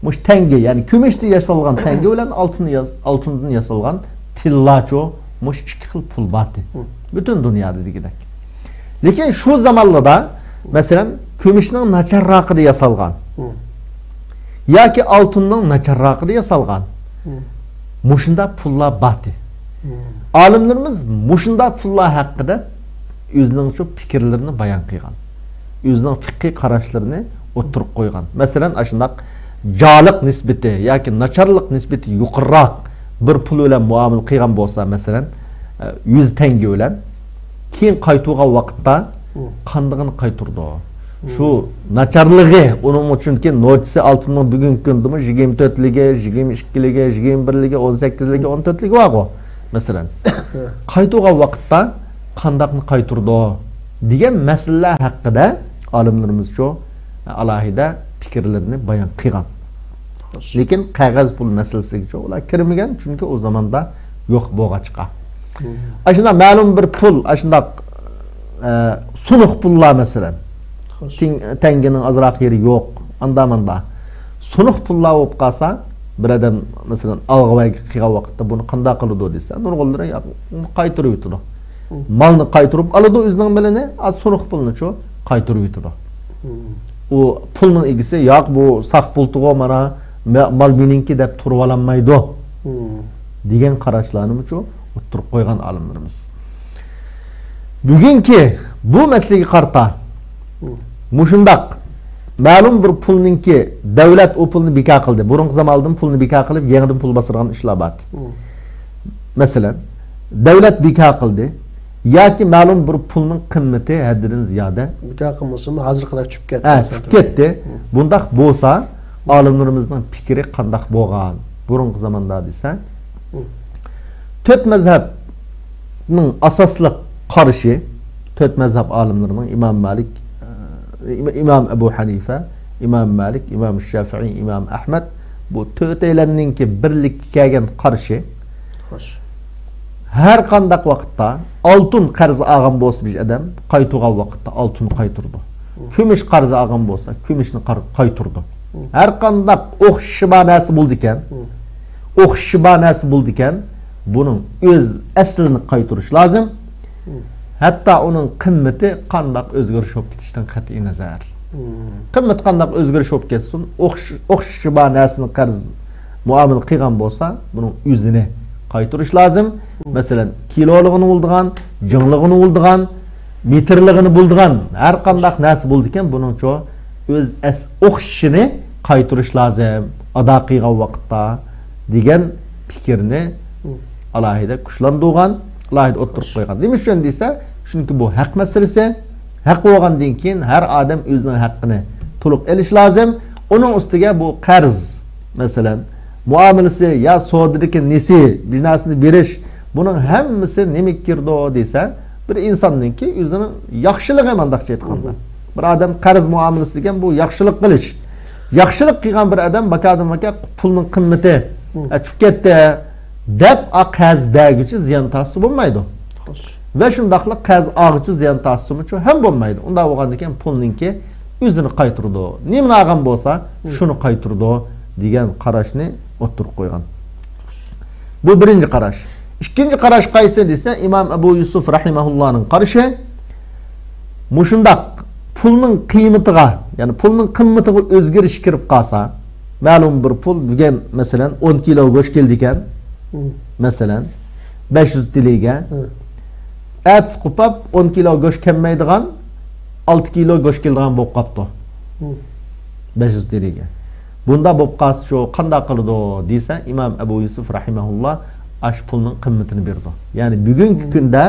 مۇشۇ تەڭگە، يەنى كۈمۈشتىن ياسالغان تەڭگە بىلەن ئالتۇن ياس-، ئالتۇندىن ياسالغان تىللاچۇ، مۇشۇ ئىككى خىل پۇل بارتى. پۈتۈن دۇنيادا دېگۈدەك. لېكىن شۇ زامانلىدا، مەسىلەن، كۈمۈشنىڭ ناچارراقىدا ياسالغان ياكى ئالتۇننىڭ ناچارراقىدا ياسالغان مۇشۇنداق پۇللار بارتى. ئالىملىرىمىز مۇشۇنداق پۇللار ھەققىدە ئۆزىنىڭ شۇ پىكىرلىرىنى بايان قىلغان، ئۆزىنىڭ فىقھىي قاراشلىرىنى ئوتتۇرىغا قويغان. مەسىلەن، ئاشۇنداق جالىق نىسبىتى ياكى ناچارلىق نىسبىتى يۇقىرىراق بىر پۇل بىلەن مۇئامىلە قىلغان بولسا، مەسىلەن، يۈز تەڭگە بىلەن، كېيىن قايتۇرغان ۋاقىتتا قاندىقىنى قايتۇرىدۇ؟ شۇ ناچارلىقى، ئۇنىڭ ئۈچۈنكى نوچىسى ئالتۇننىڭ بۈگۈنكى كۈندىمۇ يىگىرمە تۆتلۈكى، يىگىرمە ئىككىلىكى، يىگىرمە بىرلىكى، ئون سەككىزلىكى، ئون تۆتلۈكى بارغۇ، مەسىلەن. قايتۇرغان ۋاقىتتا قانداقنى قايتۇرىدۇ دېگەن مەسىلىلەر ھەققىدە ئالىملىرىمىزچۇ ئالاھىدە پىكىرلىرىنى بايان قىلغان. لېكىن قەغەز پۇل مەسىلىسىگىچۇ ئۇلار كىرمىگەن، چۈنكى ئۇ زاماندا يوق بولغاچقا. ئاشۇنداق مەلۇم بىر پۇل، ئاشۇنداق، ئە، سۇنۇق پۇللار مەسىلەن. خوش. تىڭ-، تەڭگىنىڭ ئازراق يېرى يوق، ئاندا ماندا. سۇنۇق پۇللار بولۇپ قالسا، بىر ئادەم، مەسىلەن، ئالغا بەرگى قىلغان ۋاقىتتا بۇنى قانداق قىلىدۇ دېسە، نۇرغۇنلىرى يا، قايتۇرۇۋېتىدۇ. مم. مالنى قايتۇرۇپ ئالىدۇ ئۆزىنىڭ مېلىنى، ئا، سۇنۇق پۇلنىچۇ قايتۇرۇۋېتىدۇ. مم. ئۇ پۇلنىڭ ئىگىسى، ياق، بۇ ساخ پۇلتىغۇ، مانا، مە-، مال مېنىڭكى دەپ تۇرۇۋالالمايدۇ. مم. دېگەن قاراشلارنىمۇچۇ ئوتتۇرىغا قويغان ئالىملىرىمىز. بۈگۈنكى بۇ مەسىلىگە قارىتا، مم. مۇشۇنداق مەلۇم بىر پۇلنىڭكى، دەۋلەت ئۇ پۇلنى بىكار قىلدى. بۇرۇنقى زامانلىرىدىن پۇلنى بىكار قىلىپ، يېڭىدىن پۇل باستۇرغان ئىشلار بار. مم. مەسىلەن، دەۋلەت بىكار قىلدى ياكى مەلۇم بىر پۇلنىڭ قىممىتى ھەددىدىن زىيادە بىكار قىلمىسىمۇ، ھازىرقىدەك چۈشۈپ كەتتى. ھە، چۈشۈپ كەتتى. مم. بۇنداق بولسا، ئالىملىرىمىزنىڭ پىكرى قانداق بولغان بۇرۇنقى زاماندا دېسە، مم. تۆت مەزھەبنىڭ ئاساسلىق قارىشى، تۆت مەزھەپ ئالىملىرىنىڭ، ئىمام مالىك، ئىم-، ئىمام ئەبۇ ھەنىفە، ئىمام مالىك، ئىمام شافىئىي، ئىمام ئەھمەد، بۇ تۆتەيلەننىڭكى بىرلىككە كەلگەن قارىشى، خوش. ھەر قانداق ۋاقىتتا ئالتۇن قەرز ئالغان بولسا بىر ئادەم، قايتۇرغان ۋاقىتتا ئالتۇن قايتۇرىدۇ. مم. كۈمۈش قەرز ئالغان بولسا، كۈمۈشنى قار-، قايتۇرىدۇ. مم. ھەر قانداق ئوخشىشى بار نەرسە بولىدىكەن، مم. ئوخشىشى بار نەرسە بولىدىكەن، بۇنىڭ ئۆز ئەسلىنى قايتۇرۇش لازىم. مم. ھەتتا ئۇنىڭ قىممىتى قانداق ئۆزگىرىش بولۇپ كېتىشىدىن قەتئىي نەزەر. مم. قىممىتى قانداق ئۆزگىرىش بولۇپ كەتسۇن، ئوخش-، ئوخشىشى بار نەرسىنى قەرز مۇئامىلە قىلغان بولسا، بۇنىڭ ئۆزىنى قايتۇرۇش لازىم. مم. مەسىلەن، كىلولىغىنى بولىدىغان، جىڭلىغىنى بولىدىغان، مېتىرلىغىنى بولىدىغان ھەر قانداق نەرسە بولىدىكەن، بۇنىڭچۇ ئۆز ئەس-، ئوخشىشىنى قايتۇرۇش لازىم، ئادا قىلغان ۋاقىتتا، دېگەن پىكىرنى مم. ئالاھىدە كۈچلەندۈرگەن، ئالاھىدە ئوتتۇرىغا قويغان. نېمە ئۈچۈن دېسە، چۈنكى بۇ ھەق مەسىلىسى. ھەق بولغاندىن كېيىن ھەر ئادەم ئۆزىنىڭ ھەققىنى تولۇق ئېلىش لازىم. ئۇنىڭ ئۈستىگە بۇ قەرز، مەسىلەن، مۇئامىلىسى يا سودىدىكى نېسى، بىر نەرسىنى بېرىش، بۇنىڭ ھەممىسى نېمىگە كىرىدۇ دېسە، بىر ئىنساننىڭكى ئۆزىنىڭ ياخشىلىقى، مانداقچە ئېيتقاندا. مم. بىر ئادەم قەرز مۇئامىلىسى دېگەن بۇ ياخشىلىق قىلىش. ياخشىلىق قىلغان بىر ئادەم باكادىن باكا پۇلنىڭ قىممىتى، مم. ئە، چۈشۈپ كەتتى دەپ، ئا، قەرز بەرگۈچى زىيان تارتسا بولمايدۇ. خوش. ۋە شۇنداقلا قەرز ئالغۇچى زىيان تارتسىمۇچۇ ھەم بولمايدۇ. ئۇنداق بولغاندىكىن پۇلنىڭكى ئۆزىنى قايتۇرىدۇ. نېمىنى ئالغان بولسا، مم. شۇنى قايتۇرىدۇ دېگەن قاراشنى ئوتتۇرىغا قويغان. بۇ بىرىنچى قاراش. ئىككىنچى قاراش قايسى دېسە، ئىمام ئەبۇ يۈسۈف رەھىمەھۇللانىڭ قارىشى، مۇشۇنداق پۇلنىڭ قىممىتىغا، يەنى پۇلنىڭ قىممىتىغا ئۆزگىرىش كىرىپ قالسا، مەلۇم بىر پۇل، بۈگۈن، مەسىلەن، ئون كىلو گۆش كېلىدىكەن، مم. مەسىلەن، بەش يۈز تىلىگە. مم. ئەتىسى قوپاپ، ئون كىلو گۆش كەلمەيدىغان، ئالتە كىلو گۆش كېلىدىغان بولۇپ قاپتۇ. مم. بەش يۈز تىلىگە. بۇنداق بولۇپ قالسا، شۇ قانداق قىلىدۇ دېسە، ئىمام ئەبۇ يۈسۈف رەھىمەھۇللا ئاشۇ پۇلنىڭ قىممىتىنى بېرىدۇ. يەنى بۈگۈنكى مم. كۈندە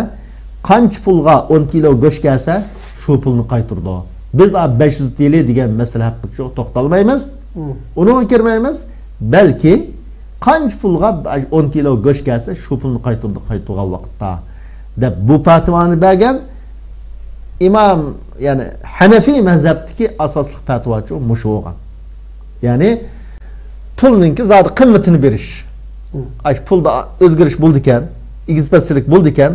قانچە پۇلغا ئون كىلو گۆش كەلسە، شۇ پۇلنى قايتۇرىدۇ. بىز، ئا، بەش يۈز تىلى دېگەن مەسىلە ھەققىدە توختالمايمىز. مم. ئۇنىڭغا كىرمەيمىز. بەلكى قانچە پۇلغا ئون كىلو گۆش كەلسە، شۇ پۇلنى قايتۇرىدۇ، قايتۇرغان ۋاقىتتا، دەپ بۇ پەتىۋانى بەرگەن ئىمام، يەنى ھەنەفىي مەزھەپتىكى ئاساسلىق پەتىۋاچۇ مۇشۇ بولغان. يەنى پۇلنىڭكى زادى قىممىتىنى بېرىش. مم. ئاي، پۇلدا ئۆزگىرىش بولىدىكەن، ئېگىز پەسلىك بولىدىكەن،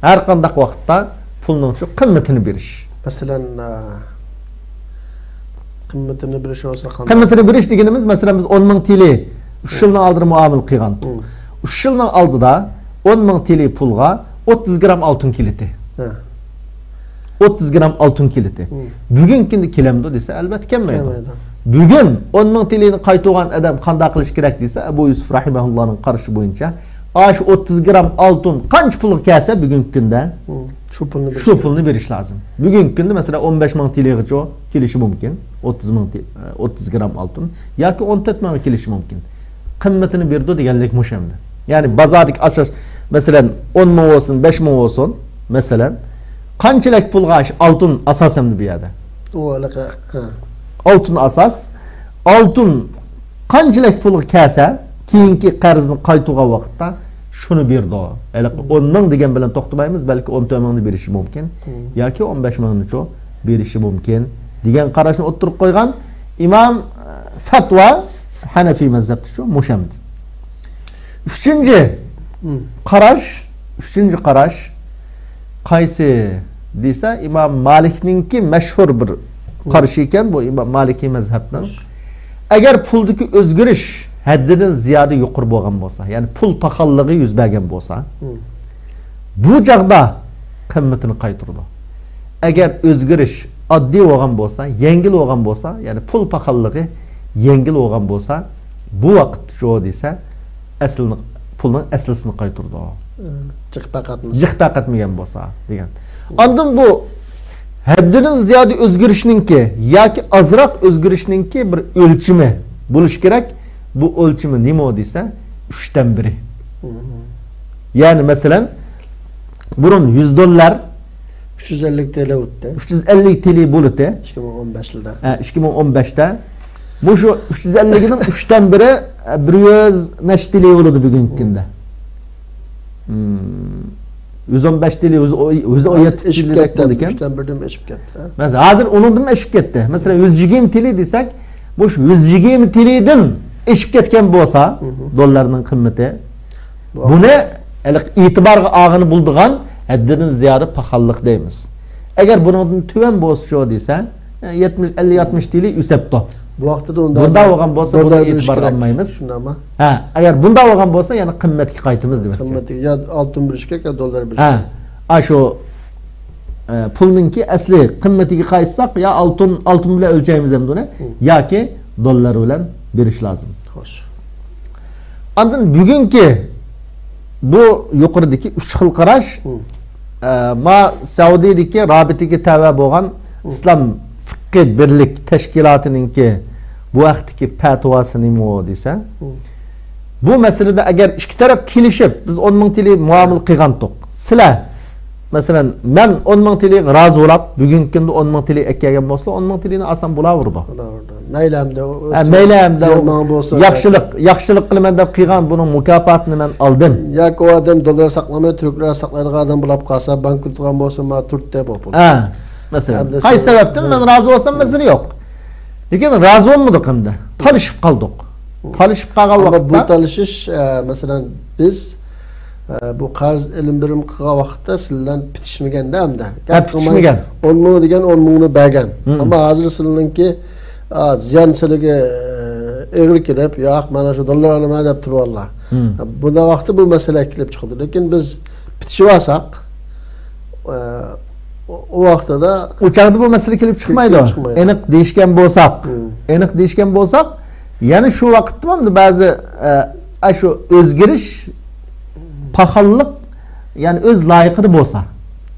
ھەر قانداق ۋاقىتتا پۇلنىڭ شۇ قىممىتىنى بېرىش. مەسىلەن، ئە، قىممىتىنى بېرىش بولسا قانداق؟ قىممىتىنى بېرىش دېگىنىمىز، مەسىلەن، بىز ئون مىڭ تىلى ئۈچ يىلنىڭ ئالدىدا مۇئامىلە قىلغان. مم. ئۈچ يىلنىڭ ئالدىدا ئون مىڭ تىلى پۇلغا ئوتتۇز گرام ئالتۇن كېلىتى. ھە. ئوتتۇز گرام ئالتۇن كېلىتى. مم. بۈگۈنكى كۈندە كېلەمدۇ دېسە، ئەلۋەتتە كەلمەيدۇ. كەلمەيدۇ. بۈگۈن ئون مىڭ تىلىنى قايتۇرغان ئادەم قانداق قىلىش كېرەك دېسە، ئەبۇ يۈسۈپ رەھىمەھۇللانىڭ قارىشى بويىچە، ئاشۇ ئوتتۇز گرام ئالتۇن قانچە پۇلغا كەلسە بۈگۈنكى كۈندە، مم. شۇ پۇلنى بېرىش شۇ كېرەك. پۇلنى بېرىش لازىم. بۈگۈنكى كۈندە، مەسىلەن، ئون بەش مىڭ تىلىغىچە كېلىشى مۇمكىن. ئوتتۇز مىڭ تىل-، ئوتتۇز گرام ئالتۇن ياكى ئون تۆت مىڭغا كېلىشى مۇمكىن. قىممىتىنى بېرىدۇ دېگەنلىك مۇشۇ ئەمدى. يەنى بازاردىكى ئاساس، مەسىلەن، ئون مىڭ بولسۇن، بەش مىڭ بولسۇن، مەسىلەن، قانچىلىك پۇلغا ئالتۇن ئاساس ئەمدى بۇ يەردە؟ ئۇ ھېلىقى، ھە. ئالتۇن ئاساس. ئالتۇن قانچىلىك پۇلغا كەلسە، كېيىنكى قەرزنى قايتۇرغان ۋاقىتتا شۇنى بېرىدۇ. ھېلىقى ئون مىڭ دېگەن بىلەن توختىمايمىز، بەلكى ئون تۆت مىڭنى بېرىشى مۇمكىن. مم. ياكى ئون بەش مىڭنىچۇ بېرىشى مۇمكىن دېگەن قاراشنى ئوتتۇرىغا قويغان ئىمام، ئە، فەتۋا ھەنەفىي مەزھەپتىچۇ مۇشۇ ئەمدى. ئۈچىنچى مم. قاراش، ئۈچىنچى قاراش قايسى دېسە، ئىمام مالىكنىڭكى مەشھۇر بىر قارشى ئىكەن بۇ ئىمام مالىكىي مەزھەپنىڭ. ئەگەر پۇلدىكى ئۆزگىرىش ھەددىدىن زىيادە يۇقىرى بولغان بولسا، يەنى پۇل پاخاللىقى يۈز بەرگەن بولسا، بۇ چاغدا قىممىتىنى قايتۇرىدۇ. ئەگەر ئۆزگىرىش ئاددىي بولغان بولسا، يەڭگىل بولغان بولسا، يەنى پۇل پاخاللىقى يەڭگىل بولغان بولسا، بۇ ۋاقىت شۇ دېسە، ئەسلىنى، پۇلنىڭ ئەسلىسىنى قايتۇرىدۇ. جىق پەقەتمۇ. جىق پەقەتمىگەن بولسا دېگەن. ئاندىن بۇ ھەددىدىن زىيادە ئۆزگىرىشنىڭكى ياكى ئازراق ئۆزگىرىشنىڭكى بىر ئۆلچىمى بولۇشى كېرەك. بۇ ئۆلچىمى نېمە دېسە، ئۈچتىن بىرى. يەنى مەسىلەن، بۇرۇن يۈز دوللار، ئۈچ يۈز ئەللىك تىلى ئۆتتى. ئۈچ يۈز ئەللىك تىلى بولۇتى. ئىككى مىڭ ئون بەش يىلدا. ھە، ئىككى مىڭ ئون بەشتە. مۇشۇ ئۈچ يۈز ئەللىكنىڭ ئۈچتىن بىرى، ئە، بىر يۈز نەچچە تىلى بولىدۇ بۈگۈنكى كۈندە. يۈز ئون بەش تىلى، يۈز ئون يەتتە تىلىدەك بولىدىكەن. ئۈچتىن بىردىن ئېشىپ كەتتى. مەسىلەن، ھازىر ئۇنىڭدىن ئېشىپ كەتتى. مەسىلەن، يۈز يىگىرمە تىلى دېسەك، مۇشۇ يۈز يىگىرمە تىلىدىن ئېشىپ كەتكەن بولسا، دوللارنىڭ قىممىتى، بۇنى ھېلىقى ئېتىبارغا ئالغىلى بولىدىغان ھەددىدىن زىيادە پاخاللىق دەيمىز. ئەگەر بۇنىڭدىن تۆۋەن بولسا شۇ دېسە، يەتمىش، ئەللىك، يەتمىش تىلى ئۆسەپتۇ. بۇ ۋاقىتتا ئۇنداق بولغان بولسا، بۇنى ئېتىبارغا ئالمايمىز. ھە، ئەگەر بۇنداق بولغان بولسا، يەنە قىممەتكە قايتىمىز دېمەكچى. قىممەتكە يا ئالتۇن بېرىش كېرەك، يا دوللار بېرىش كېرەك. ھە، ئاشۇ، ئە، پۇلنىڭكى ئەسلى قىممىتىگە قايتساق، يا ئالتۇن، ئالتۇن بىلەن ئۆلچەيمىز ئەمدى ئۇنى، ياكى دوللار بىلەن بېرىش لازىم. خوش. ئاندىن بۈگۈنكى بۇ يۇقىرىدىكى ئۈچ خىل قاراش، ئە، ما سەئۇدىدىكى رابىتىگە تەۋە بولغان ئىسلام فىققى بىرلىك تەشكىلاتىنىڭكى بۇ ھەقتىكى پەتىۋاسى نېمە دېسە، بۇ مەسىلىدە ئەگەر ئىككى تەرەپ كېلىشىپ، بىز ئون مىڭ تىلى مۇئامىلە قىلغانتۇق. سىلەر، مەسىلەن، مەن ئون مىڭ تىلىغا رازى بولاپ، بۈگۈنكى كۈندە ئون مىڭ تىلى ئەكەلگەن بولسا، ئون مىڭ تىلىنى ئالسام بولاۋېرىدۇ. بولاۋېرىدۇ. مەيلى ئەمدى ئۇ، ھە، مەيلى ئەمدى ئۇ، ياخشىلىق، ياخشىلىق قىلىمەن دەپ قىلغان بۇنىڭ مۇكاپاتىنى مەن ئالدىم. ياكى ئۇ ئادەم دوللار ساقلىماي، تۈركلەر ساقلايدىغان ئادەم بولاپ قالسا، بانكروت بولغان بولسا، ما تۈرتتە بولۇپ. ھە، مەسىلەن. قايسى سەۋەبتىن مەن رازى بولسام، مەسىلە يوق. لېكىن رازى بولمىدۇق ئەمدى. تالىشىپ قالدۇق. تالىشىپ قالغان ۋاقىتتا، بۇ تالىشىش، ئە، مەسىلەن، بىز، ئە، بۇ قەرز ئېلىم بېرىم قىلغان ۋاقىتتا سىلەر بىلەن پۈتۈشمىگەندە ئەمدى. ھە، پۈتۈشمىگەن. ئون مىڭ دېگەن ئون مىڭنى بەرگەن. ئەمما ھازىر سىلەرنىڭكى، ئا، زىيان سىلەرگە، ئە، ئېغىر كېلىپ، ياق، مانا شۇ دوللار ئالىمەن دەپ تۇرۇۋاللا. بۇنداق ۋاقىتتا بۇ مەسىلە كېلىپ چىقىدۇ. لېكىن بىز پۈتۈشۈپ ئالساق، ئە، ئۇ، ئۇ ۋاقتىدا ئۇ چاغدا بۇ مەسىلە كېلىپ چىقمايدۇ. كېلىپ چىقمايدۇ. ئېنىق دېيىشكەن بولساق، ئېنىق دېيىشكەن بولساق، يەنە شۇ ۋاقىتتا بەزى، ئە، ئە، شۇ ئۆزگىرىش، پاخاللىق، يەنى ئۆز لايىقىدا بولسا،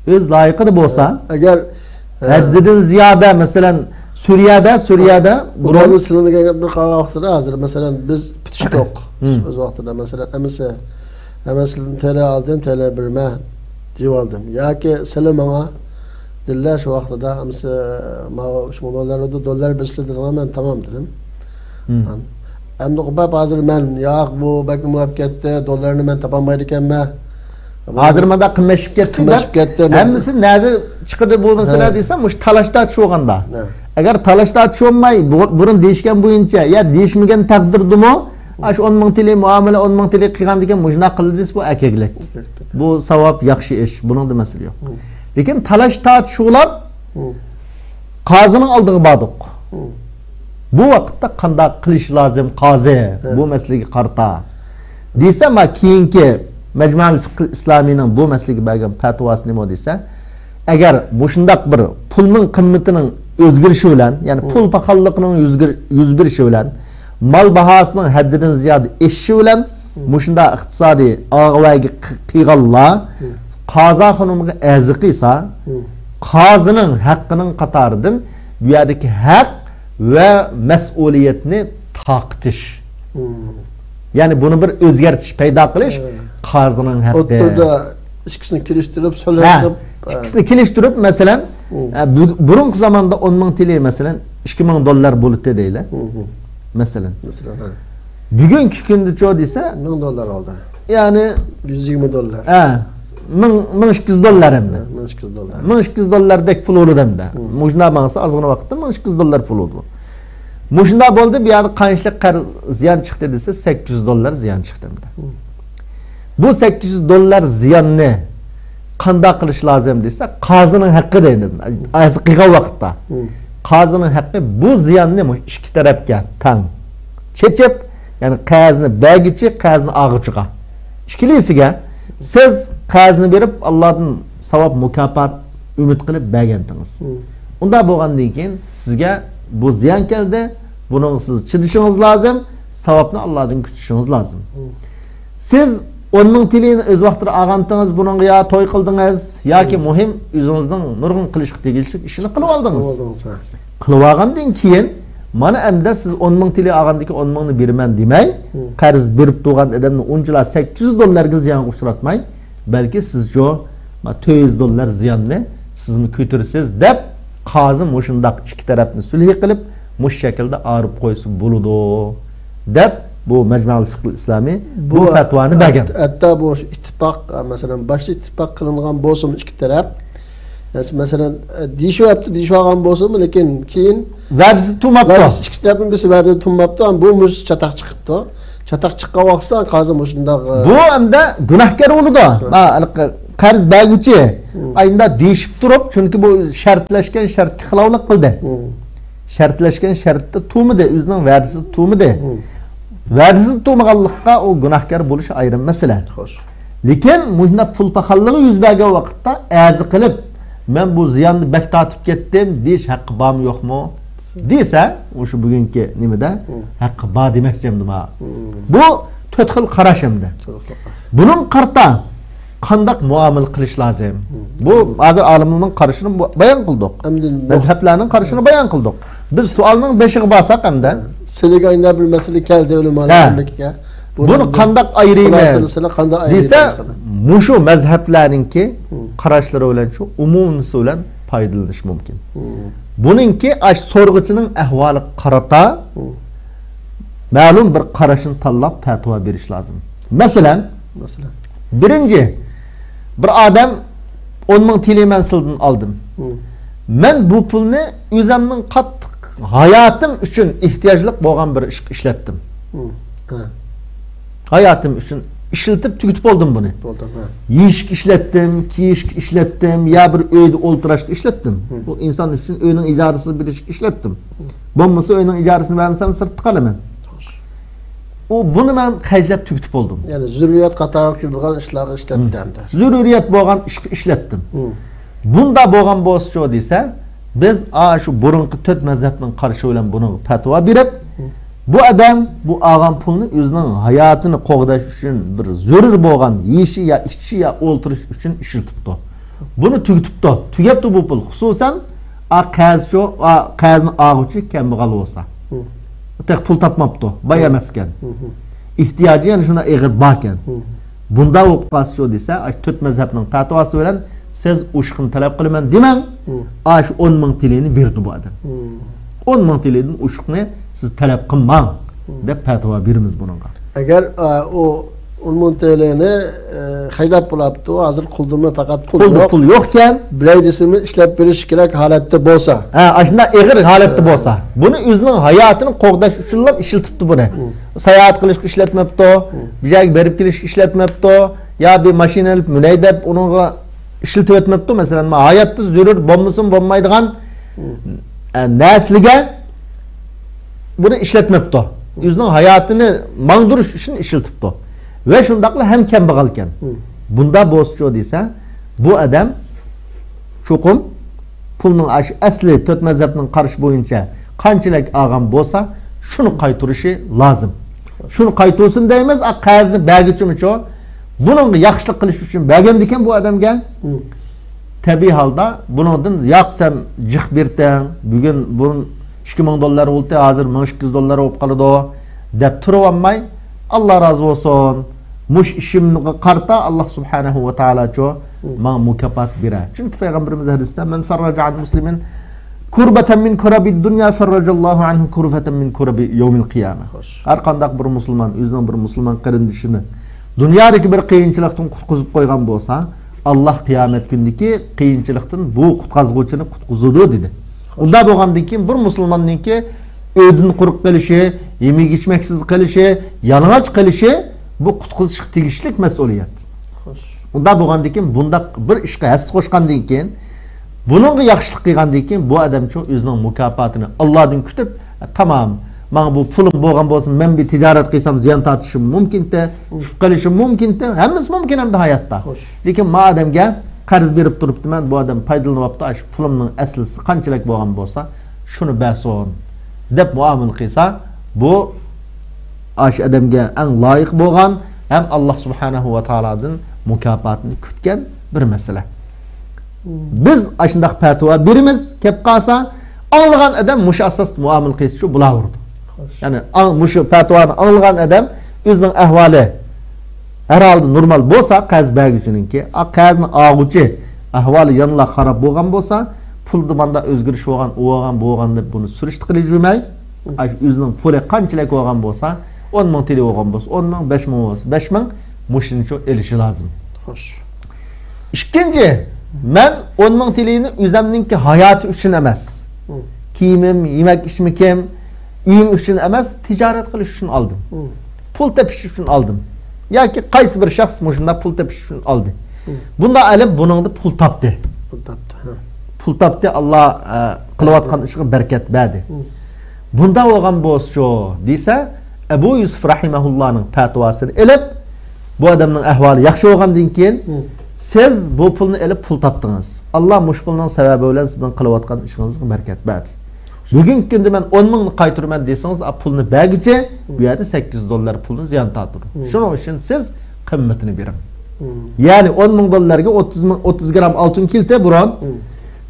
ئۆز لايىقىدا بولسا، ئەگەر، ئە، ھەددىدىن زىيادە، مەسىلەن، سۈرىيەدە، سۈرىيەدە بۇرۇن سىلىنىگەن بىر قارار ۋاقتىدا ھازىر، مەسىلەن، بىز پۈتۈشتۇق. ئۆز ۋاقتىدا، مەسىلەن، ئەمىسە، ھەممىسىدىن تەلە ئالدىم، تەلە بېرىمەن دېيىۋالدىم. ياكى سىلى ماڭا دېدىلە شۇ ۋاقتىدا، ئەمىسە ماۋۇ ئۈچ مىڭ دوللار ئىدى، دوللار بېرىسىلە دېدىڭلار، مەن تامام دېدىم. ئەمدى قوپاپ ھازىر مەن، ياق، بۇ بەكمۇ بولۇپ كەتتى، دوللارنى مەن تاپالمايدىكەنمەن. ھازىر مانداق قىممەتلىشىپ كەتتى. قىممەتلىشىپ كەتتى. ھەممىسى نەدە چىقىدۇ بۇ مەسىلە دېسەم، مۇشۇ تالاش تارتىش بولغاندا. ئەگەر تالاش تارتىش بولماي، بۇ، بۇرۇن دېيىشكەن بويىچە، يا دېيىشمىگەن تەقدىردىمۇ، ئاشۇ ئون مىڭ تىلى مۇئامىلە، ئون مىڭ تىلى قىلغاندىكىن مۇشۇنداق قىلدى دېسە، بۇ ئەركەكلىك. بۇ ساۋاب، ياخشى ئىش. بۇنىڭدا مەسىلە يوق. لېكىن تالاش تارتىش بولۇپ، قازىنىڭ ئالدىغا باردۇق. بۇ ۋاقىتتا قانداق قىلىش لازىم، قازى؟ بۇ مەسىلىگە قارىتا دېسە، ما كېيىنكى مەجمۇئەل فىقھىل ئىسلامىينىڭ بۇ مەسىلىگە بەرگەن پەتىۋاسى نېمە دېسە، ئەگەر مۇشۇنداق بىر پۇلنىڭ قىممىتىنىڭ ئۆزگىرىشى بىلەن، يەنى پۇل پاخاللىقىنىڭ يۈز، يۈز بېرىشى بىلەن، مال باھاسىنىڭ ھەددىدىن زىيادە ئېشىشى بىلەن، مۇشۇنداق ئىقتىسادىي ئاغۋاگە قى-، قىلغانلار قازا خانىمغا ئەرز قىلسا، قازىنىڭ ھەققىنىڭ قاتارىدىن بۇ يەردىكى ھەق ۋە مەسئۇلىيەتنى تارقىتىش. يەنى بۇنى بىر ئۆزگەرتىش پەيدا قىلىش قازىنىڭ ھەققى. ئوتتۇرىدا ئىككىسىنى كېلىشتۈرۈپ، سۈلھە قىلىپ، ئىككىسىنى كېلىشتۈرۈپ، مەسىلەن، ئە، بۇ-، بۇرۇنقى زاماندا ئون مىڭ تىلى، مەسىلەن، ئىككى مىڭ دوللار بولىدۇ دەيلى. مەسىلەن. مەسىلەن، ھە. بۈگۈنكى كۈندىچۇ دېسە، مىڭ دوللار ئالدى. يەنى يۈز يىگىرمە دوللار. ھە، مىڭ، مىڭ ئىككى يۈز دوللار ئەمدى. ھە، مىڭ ئىككى يۈز دوللار. مىڭ ئىككى يۈز دوللاردەك پۇل بولىدۇ ئەمدى. مۇشۇنداق ماڭسا ئازغىنا ۋاقىتتا مىڭ ئىككى يۈز دوللار پۇل بولىدۇ. مۇشۇنداق بولدى، بۇ يەردە قانچىلىك قەرز زىيان چىقتى دېسە، سەككىز يۈز دوللار زىيان چىقتى ئەمدى. بۇ سەككىز يۈز دوللار زىياننى قانداق قىلىش لازىم دېسە، قازىنىڭ ھەققى دەيدۇ. ئەرز قىلغان ۋاقىتتا. قازىنىڭ ھەققى بۇ زىياننى مۇشۇ ئىككى تەرەپكە تەڭ چېچىپ، يەنى قەرزنى بەرگۈچى، قەرزنى ئالغۇچىغا، ئىككىلىسىگە سىز قەرزنى بېرىپ، ئاللادىن ساۋاب، مۇكاپات ئۈمىد قىلىپ بەرگەنتىڭىز. مم. ئۇنداق بولغاندىن كېيىن سىزگە بۇ زىيان كەلدى، بۇنىڭغا سىز چىدىشىڭىز لازىم، ساۋابنى ئاللادىن كۈتۈشىڭىز لازىم. مم. سىز ئون مىڭ تىلىنى ئۆز ۋاقتىدا ئالغانتىڭىز، بۇنىڭغا يا توي قىلدىڭىز، ياكى مم. مۇھىم ئۆزىڭىزنىڭ نۇرغۇن قىلىشقا تېگىشلىك ئىشىنى قىلىۋالدىڭىز. قىلىۋالدىڭىز، ھە. قىلىۋالغاندىن كېيىن، مانا ئەمدى سىز ئون مىڭ تىلى ئالغاندىن كېيىن ئون مىڭنى بېرىمەن دېمەي، مم. قەرز بېرىپ تۇرغان ئادەمنى ئۇنچىلا سەككىز يۈز دوللارغا زىيانغا ئۇچراتماي، بەلكى سىزچۇ، ما، تۆت يۈز دوللار زىياننى سىزمۇ كۆتۈرىسىز دەپ، قازى مۇشۇنداق ئىككى تەرەپنى سۈلھى قىلىپ، مۇشۇ شەكىلدە ئايرىپ قويسا بولىدۇ دەپ، بۇ مەجمەئۇل فىقھىل ئىسلامىي بۇ بۇ فەتۋانى ھەت-، بەرگەن. ھەتتا بۇ ئىتتىپاق، مەسىلەن، باشتا ئىتتىپاق قىلىنغان بولسىمۇ ئىككى تەرەپ، مەسىلەن، دېيىشىۋەپتۇ، دېيىشىۋالغان بولسىمۇ، لېكىن كېيىن ۋەدىسى تۇماپتۇ. ۋەدىسى ئىككى تەرەپنىڭ بىرسى ۋەدىدە تۇماپتۇ، بۇ مۇشۇ چاتاق چىقىپتۇ. چاتاق چىققان ۋاقىتتا قازى مۇشۇنداق، ئە، بۇ ئەمدى گۇناھكار بولىدۇ. ھە. ھە، ھېلىقى قەرز بەرگۈچى مم. ئاينىدا دېيىشىپ تۇرۇپ، چۈنكى بۇ شەرتلەشكەن شەرتكە خىلاپلىق قىلدى. مم. شەرتلەشكەن شەرتتە تۇرمىدى، ئۆزىنىڭ ۋەدىسىدە تۇرمىدى. مم. ۋەدىسىدە تۇرمىغانلىققا ئۇ گۇناھكار بولۇشى ئايرىم مەسىلە. خوش. لېكىن مۇشۇنداق پۇل پاخاللىقى يۈز بەرگەن ۋاقىتتا ئەرز قىلىپ، مەن بۇ زىياننى بەك تارتىپ كەتتىم دېيىش ھەققى بارمۇ يوقمۇ دېسە، ئۇ شۇ بۈگۈنكى نېمىدە مم. ھەققى بار دېمەكچى ئەمدى ماڭا. مم. بۇ تۆت خىل قاراش ئەمدى. تۆت خىل قاراش. بۇنىڭغا قارىتا قانداق مۇئامىلە قىلىش لازىم؟ مم. بۇ ھازىر ئالىملارنىڭ قارىشىنى بۇ-، بايان قىلدۇق. ئەمدى مەزھەپلەرنىڭ قارىشىنى بايان قىلدۇق. بىز سوئالنىڭ بېشىغا بارساق ئەمدى. سىلىگە ئاينا بىر مەسىلە كەلدى ئۆلىمالار ھە. بىرلىكىگە. بۇنى بۇنى قانداق ئايرىيمىز خۇلاسىنى سىلى قانداق ئايرىيمىز دېسە، دېسىلە. مۇشۇ مەزھەپلەرنىڭكى مم. قاراشلىرى بىلەن شۇ ئومۇمىيسى بىلەن پايدىلىنىش مۇمكىن. مم. بۇنىڭكى ئاش سورىغۇچىنىڭ ئەھۋالىغا قارىتا مم. مەلۇم بىر قاراشنى تاللاپ پەتىۋا بېرىش لازىم. مەسىلەن، مەسىلەن. بىرىنچى، بىر ئادەم ئون مىڭ تىلى مەن سىلدىن ئالدىم. مم. مەن بۇ پۇلنى ئۆزەمنىڭ قاتتىق ھاياتىم ئۈچۈن ئېھتىياجلىق بولغان بىر ئىشقا ئىشلەتتىم. مم. ھە. ھاياتىم ئۈچۈن ئىشلىتىپ تۈگىتىپ بولدۇم بۇنى. بولدۇم، ھە. يېيىشكە ئىشلەتتىم، كىيىشكە ئىشلەتتىم، يا بىر ئۆيدە ئولتۇراشقا ئىشلەتتىم. مم. بۇ ئىنسان ئۈچۈن ئۆينىڭ ئىجارىسىنى بېرىشكە ئىشلەتتىم. مم. بولمىسا ئۆينىڭ ئىجارىسىنى بەرمىسەم سىرتتا قالىمەن. ئۇ، بۇنى مەن خەجلەپ تۈگىتىپ بولدۇم. يەنى زۆرۈرىيەت قاتارىغا كىرىدىغان ئىشلارغا ئىشلەتتى ئەمدى. زۆرۈرىيەت بولغان ئىشقا ئىشلەتتىم. مم. بۇنداق بولغان بولسىچۇ دېسە، بىز ئا، شۇ بۇرۇنقى تۆت مەزھەپنىڭ قارىشى بىلەن بۇنىڭغا پەتىۋا بېرىپ، مم. بۇ ئادەم بۇ ئالغان پۇلنى ئۆزىنىڭ ھاياتىنى قوغداش ئۈچۈن بىر زۆرۈر بولغان يېيىشى يا ئىچىشى يا ئولتۇرۇش ئۈچۈن ئىشلىتىپتۇ. بۇنى تۈگىتىپتۇ. تۈگەپتۇ بۇ پۇل. خۇسۇسەن، ئا، قەرزچۇ، ئا، قەرزنى ئالغۇچى كەمبەغەل بولسا. مم. تېخى پۇل تاپماپتۇ، باي مم. ئەمەسكەن. مم. ئېھتىياجى يەنە شۇنداق ئېغىر باركەن. مم. بۇنداق بولۇپ قالسىچۇ دېسە، ئاشۇ تۆت مەزھەپنىڭ پەتىۋاسى بىلەن سىز ئوشۇقنى تەلەپ قىلىمەن دېمەڭ. مم. ئاشۇ ئون مىڭ تىلىنى بېرىدۇ بۇ ئادەم. مم. ئون مىڭ تىلىدىن ئوشۇقنى سىز تەلەپ قىلماڭ مم. دەپ پەتىۋا بېرىمىز بۇنىڭغا. ئەگەر، ئا، ئۇ ئون مىڭ تىلىنى، ئە، خەجلەپ بولاپتۇ، ھازىر قولدىمۇ پەقەت پۇل قولدا يوق. پۇل يوقكەن. بىرەيدىسىمۇ ئىشلەپ بېرىش كېرەك ھالەتتە بولسا. ھە، ئاشۇنداق ئېغىر ھالەتتە ھە. بولسا. بۇنى ئۆزىنىڭ ھاياتىنى قوغداش ئۈچۈنلا ئىشلىتىپتۇ بۇنى. مم. ساياھەت قىلىشقا ئىشلەتمەپتۇ، مم. بۇ يەرگە بېرىپ كېلىشكە ئىشلەتمەپتۇ، يا بىر ماشىنا ئېلىپ مۈنەي دەپ ئۇنىڭغا ئىشلىتىۋەتمەپتۇ. مەسىلەن، ما ھاياتتا زۆرۈر بولمىسىمۇ بولمايدىغان، مم. ئە، نەرسىلىگە بۇنى ئىشلەتمەپتۇ. مم. ئۆزىنىڭ ھاياتىنى ماڭدۇرۇش ئۈچۈن ئىشلىتىپتۇ. ۋە شۇنداقلا ھەم كەمبەغەلكەن. مم. بۇنداق بولسىچۇ دېسە، بۇ ئادەم چوقۇم پۇلنىڭ ئاشۇ ئەسلى تۆت مەزھەپنىڭ قارىشى بويىچە قانچىلىك ئالغان بولسا، شۇنى قايتۇرۇشى لازىم. شۇنى قايتۇرسۇن دەيمىز، ئا، قەرزنى بەرگۈچىمۇچۇ، بۇنىڭغا ياخشىلىق قىلىش ئۈچۈن بەرگەندىكىن بۇ ئادەمگە، مم. تەبىئىي ھالدا بۇنىڭدىن، ياق، سەن جىق بېرىتەڭ، بۈگۈن بۇرۇن ئىككى مىڭ دوللار بولدى، ھازىر مىڭ ئىككى يۈز دوللار بولۇپ قالىدۇ، دەپ تۇرۇۋالماي، ئاللا رازى بولسۇن، مۇشۇ ئىشىمغا قارىتا ئاللا سۇبھانەھۇ ۋە تائالاچۇ مم. ماڭا مۇكاپات بېرە. چۈنكى پەيغەمبىرىمىز ھەدىستە، مەن فەررەجە ئان مۇسلىمىن كۇربەتەن مىن كۇرەبىد دۇنيا فەررەجەللاھۇ ئەنھۇ كۇربەتەن مىن كۇرەبى يەۋمىل قىيامە. خوش. ھەر قانداق بىر مۇسۇلمان ئۆزىنىڭ بىر مۇسۇلمان قېرىندىشىنى دۇنيادىكى بىر قىيىنچىلىقتىن قۇتقۇزۇپ قويغان بولسا، ئاللا قىيامەت كۈنىدىكى قىيىنچىلىقتىن بۇ قۇتقازغۇچىنى قۇتقۇزىدۇ، دېدى. ئۇنداق بولغاندىن كېيىن بىر مۇسۇلماننىڭكى ئۆيدىن قۇرۇق قېلىشى، يېمەك-ئىچمەكسىز قېلىشى، يالىڭاچ قېلىشى، بۇ قۇتقۇزۇشقا تېگىشلىك مەسئۇلىيەت. خوش. ئۇنداق بولغاندىن كېيىن، بۇنداق بىر ئىشقا ھەسسە قوشقاندىن كېيىن، بۇنىڭغا ياخشىلىق قىلغاندىن كېيىن بۇ ئادەمچۇ ئۆزىنىڭ مۇكاپاتىنى ئاللادىن كۈتۈپ، تامام، ماڭا بۇ پۇلۇم بولغان بولسا، مەن بىر تىجارەت قىلسام زىيان تارتىشىم مۇمكىنتى، چۈشۈپ قېلىشىم مۇمكىنتى، ھەممىسى مۇمكىن ئەمدى ھاياتتا. خوش. لېكىن ما ئادەمگە قەرز بېرىپ تۇرۇپتىمەن، بۇ ئادەم پايدىلىنىۋاپتۇ، ئاشۇ پۇلۇمنىڭ ئەسلىسى قانچىلىك بولغان بولسا، شۇنى بەرسۇن، دەپ مۇئامىلە قىلسا، بۇ ئاشۇ ئادەمگە ئەڭ لايىق بولغان ھەم ئاللا سۇبھانەھۇ ۋە تائالادىن مۇكاپاتنى كۈتكەن بىر مەسىلە. بىز ئاشۇنداق پەتىۋا بېرىمىز، كەپ قالسا، ئاڭلىغان ئادەم مۇشۇ ئاساستا مۇئامىلە قىلسىچۇ بولاۋېرىدۇ. خوش. يەنى ئاڭ-، مۇشۇ پەتىۋانى ئاڭلىغان ئادەم ئۆزىنىڭ ئەھۋالى ھەر ھالدا نورمال بولسا، قەرز بەرگۈچىنىڭكى، ئا، قەرزنى ئالغۇچى ئەھۋالى يەنىلا خاراب بولغان بولسا، پۇلدا ماندا ئۆزگىرىش بولغان، ئۇ بولغان، بۇ بولغان دەپ بۇنى سۈرۈشتە قىلىپ يۈرمەي، ئاشۇ ئۆزىنىڭ پۇلى قانچىلىك بولغان بولسا، ئون مىڭ تىلى بولغان بولسا، ئون مىڭ، بەش مىڭ بولسا، بەش مىڭ، مۇشۇنچە ئېلىشى لازىم. خوش. ئىككىنچى، مەن ئون مىڭ تىلىنى ئۆزەمنىڭكى ھاياتى ئۈچۈن ئەمەس، كىيىمىم، يېمەك ئىچمىكىم، ئۆيۈم ئۈچۈن ئەمەس، تىجارەت قىلىش ئۈچۈن ئالدىم. پۇل تېپىش ئۈچۈن ئالدىم. ياكى قايسى بىر شەخس مۇشۇنداق پۇل تېپىش ئۈچۈن ئالدى. بۇنداق ئېلىپ بۇنىڭدا پۇل تاپتى. پۇل تاپتى، ھە. پۇل تاپتى، ئاللا، ئە، قىلىۋاتقان ئىشىغا بەرىكەت بەردى. بۇنداق بولغان بولسىچۇ دېسە، ئەبۇ يۈسۈپ رەھىمەھۇللانىڭ پەتىۋاسىنى ئېلىپ، بۇ ئادەمنىڭ ئەھۋالى ياخشى بولغاندىن كېيىن، سىز بۇ پۇلنى ئېلىپ پۇل تاپتىڭىز. ئاللا مۇشۇ پۇلنىڭ سەۋەبى بىلەن سىزنىڭ قىلىۋاتقان ئىشىڭىزغا بەرىكەت بەردى. بۈگۈنكى كۈندە مەن ئون مىڭنى قايتۇرىمەن دېسىڭىز، ئا، پۇلنى بەرگۈچە بۇ يەردە سەككىز يۈز دوللار پۇلنى زىيان تارتىدۇ. شۇنىڭ ئۈچۈن سىز قىممىتىنى بېرىڭ. يەنى ئون مىڭ دوللارغا ئوتتۇز مىڭ، ئوتتۇز گرام ئالتۇن كېلىدۇ بۇرۇن.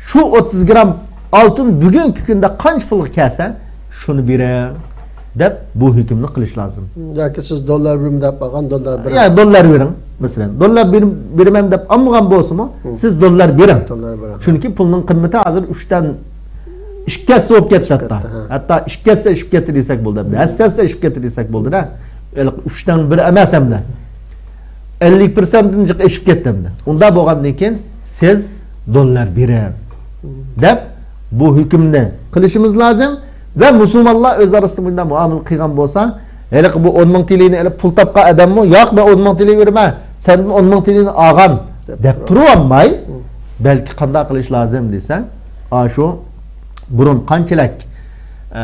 شۇ ئوتتۇز گرام ئالتۇن بۈگۈنكى كۈندە قانچە پۇلغا كەلسە، شۇنى بېرىڭ، دەپ بۇ ھۆكۈمنى قىلىش لازىم. ياكى سىز دوللار بېرىمەن دەپ ئالغان، دوللار بېرىڭ. يا، دوللار بېرىڭ. مەسىلەن، دوللار بېرىم-، بېرىمەن دەپ ئالمىغان بولسىمۇ، سىز دوللار بېرىڭ. دوللار بېرىڭ. چۈنكى پۇلنىڭ قىممىتى ھازىر ئۈچتىن ئىككى ھەسسە بولۇپ كەتتى ھەتتا. ھە. ھەتتا ئىككى ھەسسە ئېشىپ كەتتى دېسەك بولدى. ھەسسە ھەسسە ئېشىپ كەتتى دېسەك بولدى-دە. ھېلىقى ئۈچتىن بىر ئەمەس ئەمدى. ئەللىك پىرسەنتتىن جىق ئېشىپ كەتتى ئەمدى. ئۇنداق بولغاندىن كېيىن سىز دوللار بېرىڭ، دەپ بۇ ھۆكۈمنى قىلىشىمىز لازىم. ۋە مۇسۇلمانلار ئۆز ئارىسىدا مۇنداق مۇئامىلە قىلغان بولسا، ھېلىقى بۇ ئون مىڭ تىلىنى ئېلىپ پۇل تاپقان ئادەممۇ، ياق، مەن ئون مىڭ تىلى بېرىمەن، سەندىن ئون مىڭ تىلىنى ئالغان، دەپ تۇرۇۋالماي، بەلكى قانداق قىلىش لازىم دېسەڭ، ئاشۇ بۇرۇن قانچىلىك، ئە،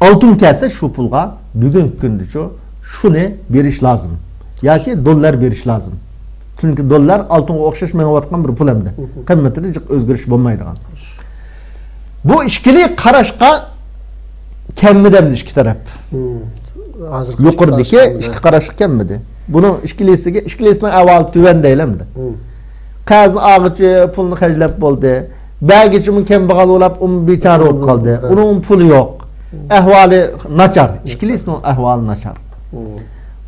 ئالتۇن كەلسە شۇ پۇلغا بۈگۈنكى كۈندىچۇ شۇنى بېرىش لازىم. ياكى دوللار بېرىش لازىم. چۈنكى دوللار ئالتۇنغا ئوخشاش مېڭىۋاتقان بىر پۇل ئەمدى. قىممىتىدە جىق ئۆزگىرىش بولمايدىغان. بۇ ئىككىلى قاراشقا كەلمىدى ئەمدى ئىككى تەرەپ. ھازىرقى يۇقىرىدىكى ئىككى قاراشقا كەلمىدى. بۇنىڭ ئىككىلىسىگە، ئىككىلىسىنىڭ ئەھۋالى تۆۋەن دەيلى ئەمدى. قەرزنى ئالغۇچى پۇلنى خەجلەپ بولدى. بەرگۈچىمۇ كەمبەغەل بولاپ، ئۇمۇ بىچارە بولۇپ قالدى. ئۇنىڭ پۇلى يوق. ئەھۋالى ناچار. ئىككىلىسىنىڭ ئەھۋالى ناچار.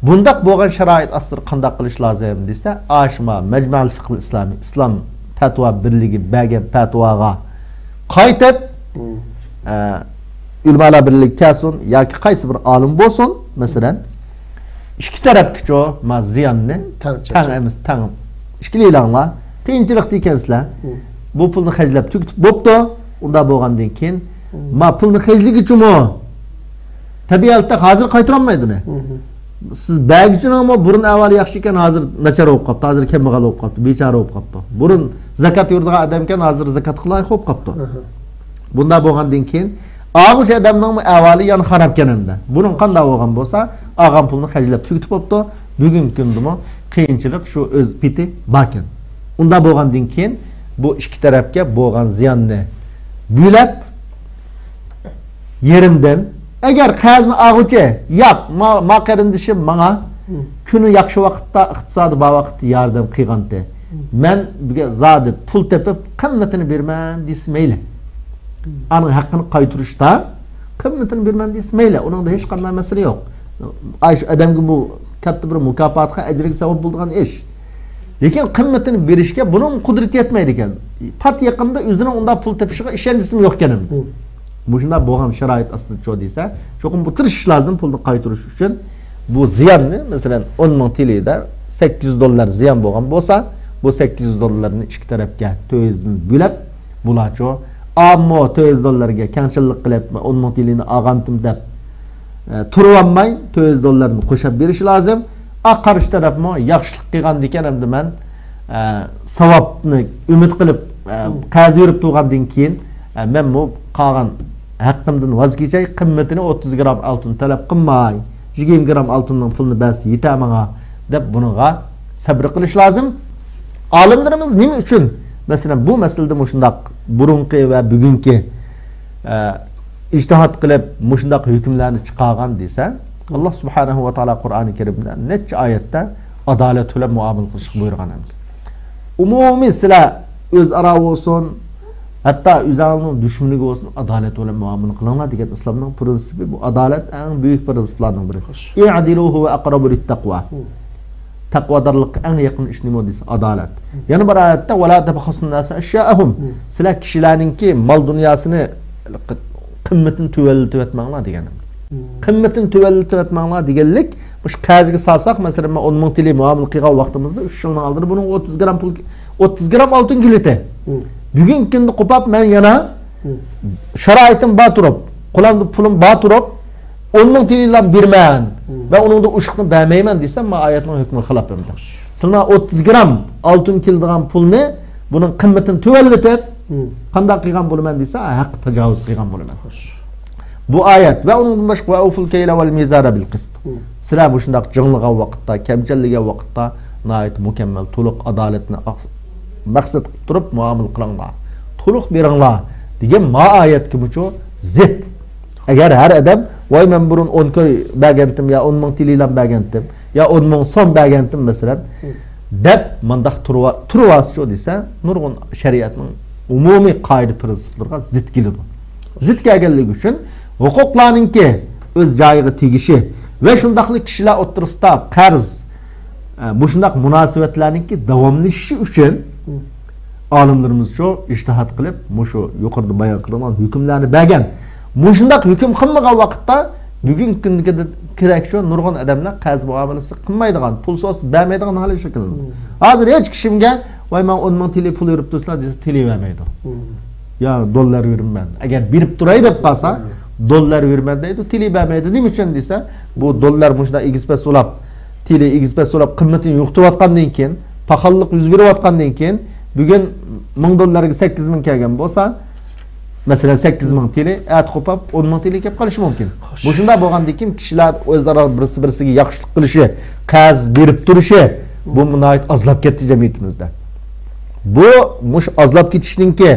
بۇنداق بولغان شارائىت ئاستىدا قانداق قىلىش لازىم دېسە، ئاشۇ ما مەجمەئۇل فىقھىل ئىسلامىي، ئىسلام پەتىۋا بىرلىكى بەرگەن پەتىۋاغا قايتىپ، ئە، ئۆلىمالار بىرلىكى كەلسۇن ياكى قايسى بىر ئالىم بولسۇن، مەسىلەن، ئىككى تەرەپكىچۇ ما زىياننى تەڭ تەڭ ئەمەس، تەڭ ئىككىلىلاڭلار قىيىنچىلىقتا ئىكەنسىلەر. بۇ پۇلنى خەجلەپ تۈگىتىپ بوپتۇ. ئۇنداق بولغاندىن كېيىن، ما پۇلنى خەجلىگۈچىمۇ تەبىئىي ھالەتتە ھازىر قايتۇرالمايدۇ ئۇنى. سىز بەرگۈچىنىڭمۇ بۇرۇن ئەھۋالى ياخشى ئىكەن، ھازىر ناچار بولۇپ قاپتۇ، ھازىر كەمبەغەل بولۇپ قاپتۇ، بىچارە بولۇپ قاپتۇ. بۇرۇن زاكات يۈرىدىغان ئادەمكەن، ھازىر زاكاتقا لايىق بولۇپ قاپتۇ. بۇنداق بولغاندىن كېيىن، ئالغۇچى ئادەمنىڭمۇ ئەھۋالى يەنە خارابكەن ئەمدى. بۇنىڭ قانداق بولغان بولسا، ئالغان پۇلنى خەجلەپ تۈگىتىپ بوپتۇ. بۈگۈنكى كۈندىمۇ قىيىنچىلىق شۇ ئۆز پېتى باركەن. ئۇنداق بولغاندىن كېيىن، بۇ ئىككى تەرەپكە بولغان زىياننى بۆلەپ، يېرىمدىن، ئەگەر قەرزنى ئالغۇچى، ياق، ما، ما قېرىندىشىم ماڭا كۈنى ياخشى ۋاقىتتا، ئىقتىسادى بار ۋاقىتتا ياردەم قىلغانتى. مەن بۈگۈن زادى پۇل تېپىپ، قىممىتىنى بېرىمەن دېسە مەيلى. ئانىڭ ھەققىنى قايتۇرۇشتا قىممىتىنى بېرىمەن دېسە مەيلى، ئۇنىڭدا ھېچقانداق مەسىلە يوق. ئاشۇ ئادەمگە بۇ كاتتا بىر مۇكاپاتقا، ئەجىرگە سەۋەب بولىدىغان ئىش. لېكىن قىممىتىنى بېرىشكە بۇنىڭ قۇدرىتى يەتمەيدىكەن. پات يېقىندا ئۆزىنىڭ ئۇنداق پۇل تېپىشىغا ئىشەنچىسىمۇ يوق ئىكەن ئەمدى. مۇشۇنداق بولغان شارائىت ئاستىدا چۇ دېسە، چوقۇم بۇ تىرىشىش لازىم پۇلنى قايتۇرۇش ئۈچۈن. بۇ زىياننى، مەسىلەن، ئون مىڭ تىلىدا سەككىز يۈز دوللار زىيان بولغان بولسا، بۇ سەككىز يۈز دوللارنى ئىككى تەرەپكە تۆت يۈزدىن بۆلەپ، بۇلارچۇ ئاممۇ تۆت يۈز دوللارغا كەڭچىللىق قىلىپ، مەن ئون مىڭ تىلىنى ئالغانتىم دەپ، ئە، تۇرۇۋالماي، تۆت يۈز دوللارنى قوشاپ بېرىشى لازىم. ئا، قارشى تەرەپمۇ ياخشىلىق قىلغاندىكىن، ئەمدى مەن، ئە، ساۋابنى ئۈمىد قىلىپ، ئە، قەرز بېرىپ تۇرغاندىن كېيىن، ئە، مەنمۇ قالغان ھەققىمدىن ۋاز كېچەي، قىممىتىنى ئوتتۇز گرام ئالتۇن تەلەپ قىلماي، يىگىرمە گرام ئالتۇننىڭ پۇلىنى بەرسە يېتە ماڭا، دەپ بۇنىڭغا سەبرى قىلىش لازىم. ئالىملىرىمىز نېمە ئۈچۈن، مەسىلەن، بۇ مەسىلىدە مۇشۇنداق بۇرۇنقى ۋە بۈگۈنكى، ئە، ئىجتىھات قىلىپ مۇشۇنداق ھۆكۈملەرنى چىقارغان دېسە، ئاللا سۇبھانەھۇ ۋە تائالا قۇرئانى كەرىمدە نەچچە ئايەتتە ئادالەت بىلەن مۇئامىلە قىلىشقا بۇيرۇغان ئەمدى. ئومۇمىي سىلەر ئۆزئارا بولسۇن، ھەتتا ئۆزۈڭلارنىڭ دۈشمىنىگە بولسۇن، ئادالەت بىلەن مۇئامىلە قىلىڭلار دېگەن ئىسلامنىڭ پرىنسىپى. بۇ ئادالەت ئەڭ بۈيۈك پرىنسىپلارنىڭ بىرى. خوش. ئىئدىلۇ ھۇۋە ئەقرەبۇ لىتتەقۋا. مم. تەقۋادارلىققا ئەڭ يېقىن ئىش نېمە دېسە، ئادالەت. مم. يەنە بىر ئايەتتە، ۋەلا تەبخەسۇن ناسە ئەشيائەھۇم. مم. سىلەر كىشىلەرنىڭكى مال دۇنياسىنى قىممىتىنى تۆۋەنلىتىۋەتمەڭلار دېگەن. مم. قىممىتىنى تۆۋەنلىتىۋەتمەڭلار دېگەنلىك، مۇشۇ قەرزگە سالساق، مەسىلەن، مەن ئون مىڭ تىلى مۇئامىلە قىلغان ۋاقتىمىزدا، ئۈچ يىلنىڭ ئالدىدا بۇنىڭ ئوتتۇز گرام پۇل، ئوتتۇز گرام ئالتۇن كېلىتى. مم. بۈگۈنكى كۈندە قوپاپ، مەن يەنە مم. شارائىتىم بار تۇرۇپ، قولۇمدا پۇلۇم بار تۇرۇپ، ئون مىڭ تىلىلام بېرىمەن مم. ۋە ئۇنىڭدا ئوشۇقنى بەرمەيمەن دېسەم، ما ئايەتنىڭ ھۆكمىگە خىلاپ ئەمدى. سىلەر ئوتتۇز گرام ئالتۇن كېلىدىغان پۇلنى، بۇنىڭ قىممىتىنى تۆۋەنلىتىپ، مم. قانداق قىلغان بولىمەن دېسە، ھەققە تاجاۋۇز قىلغان بولىمەن. خوش. بۇ ئايەت ۋە ئۇنىڭدىن باشقا، ۋە ئەۋفۇل كەيلە ۋەل مىزانە بىل قىست. مم. سىلەر مۇشۇنداق جىڭلىغان ۋاقىتتا، كەمچەللىگەن ۋاقىتتا ناھايىتى مۇكەممەل، تولۇق ئادالەتنى ئاقس-، مەقسەت قىلىپ تۇرۇپ مۇئامىلە قىلىڭلار. تولۇق بېرىڭلار دېگەن ما ئايەتكىمۇچۇ زىت. ئەگەر ھەر ئادەم، ۋاي، مەن بۇرۇن ئون كوي بەرگەنتىم يا ئون مىڭ تىلىلام بەرگەنتىم يا ئون مىڭ سوم بەرگەنتىم، مەسىلەن، مم. دەپ مانداق تۇرۇۋا-، تۇرۇۋالسىچۇ دېسە، نۇرغۇن شەرىئەتنىڭ ئومۇمىي قائىدە پرىنسىپلىرىغا زىت كېلىدۇ. زىت كەلگەنلىكى ئۈچۈن ھوقۇقلارنىڭكى ئۆز جايىغا تېگىشى ۋە شۇنداقلا كىشىلەر ئوتتۇرىسىدا قەرز، ئە، مۇشۇنداق مۇناسىۋەتلەرنىڭكى داۋاملىشىشى ئۈچۈن ئالىملىرىمىزچۇ ئىجتىھات قىلىپ، مۇشۇ يۇقىرىدا بايان قىلىنغان ھۆكۈملەرنى بەرگەن. مۇشۇنداق ھۆكۈم قىلمىغان ۋاقىتتا، بۈگۈنكى كۈندىكىدەك شۇ نۇرغۇن ئادەملەر قەرز مۇئامىلىسى قىلمايدىغان، پۇل سورىسا بەرمەيدىغان ھالەت شەكىللىنىدۇ. مم. ھازىر ھېچ كىشىمگە، ۋاي، ماڭا ئون مىڭ تىلى پۇل بېرىپ تۇرسىلا دېسە، تىلى بەرمەيدۇ. مم. يا دوللار بېرىمەن. ئەگەر بېرىپ تۇراي دەپ قالسا، مم. دوللار بېرىمەن دەيدۇ، تىلى بەرمەيدۇ. نېمە ئۈچۈن دېسە، بۇ دوللار مۇشۇنداق ئېگىز پەس بولاپ، تىلى ئېگىز پەس بولاپ، قىممىتىنى يوقىتىۋاتقاندىن كېيىن، پاخاللىق يۈز بېرىۋاتقاندىن كېيىن، بۈگۈن مىڭ دوللارغا سەككىز مىڭ كەلگەن بولسا، مەسىلەن، سەككىز مىڭ تىلى، ئەتە قوپاپ ئون مىڭ تىلى كېلىپ قېلىشى مۇمكىن. خوش. مۇشۇنداق بولغاندىن كېيىن كىشىلەر ئۆزئارا بىرسى بىرسىگە ياخشىلىق قىلىشى، قەرز بېرىپ تۇرۇشى، بۇ ناھايىتى ئازلاپ كەتتى جەمئىيىتىمىزدە. بۇ مۇشۇ ئازلاپ كېتىشنىڭكى،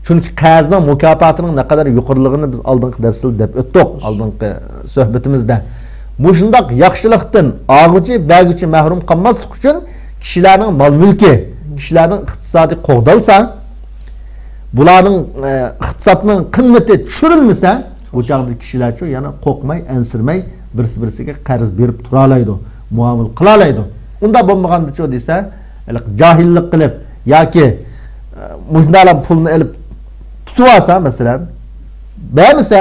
چۈنكى قەرزنىڭ مۇكاپاتىنىڭ نەقەدەر يۇقىرىلىقىنى بىز ئالدىنقى دەرسلەردە دەپ ئۆتتۇق، ئالدىنقى سۆھبىتىمىزدە. مۇشۇنداق ياخشىلىقتىن ئالغۇچى، بەرگۈچى مەھرۇم قالماسلىق ئۈچۈن كىشىلەرنىڭ مال مۈلكى، كىشىلەرنىڭ ئىقتىسادى قوغدالسا، بۇلارنىڭ، ئە، ئىقتىسادنىڭ قىممىتى چۈشۈرۈلمىسە، بۇ چاغدا كىشىلەرچۇ يەنە قورقماي، ئەنسىرىمەي، بىرسى بىرسىگە قەرز بېرىپ تۇرالايدۇ، مۇئامىلە قىلالايدۇ. ئۇنداق بولمىغاندىچۇ دېسە، ھېلىقى جاھىللىق قىلىپ ياكى، ئە، مۇشۇنداقلا پۇلنى ئېلىپ تۇتۇۋالسا، مەسىلەن، بەرمىسە،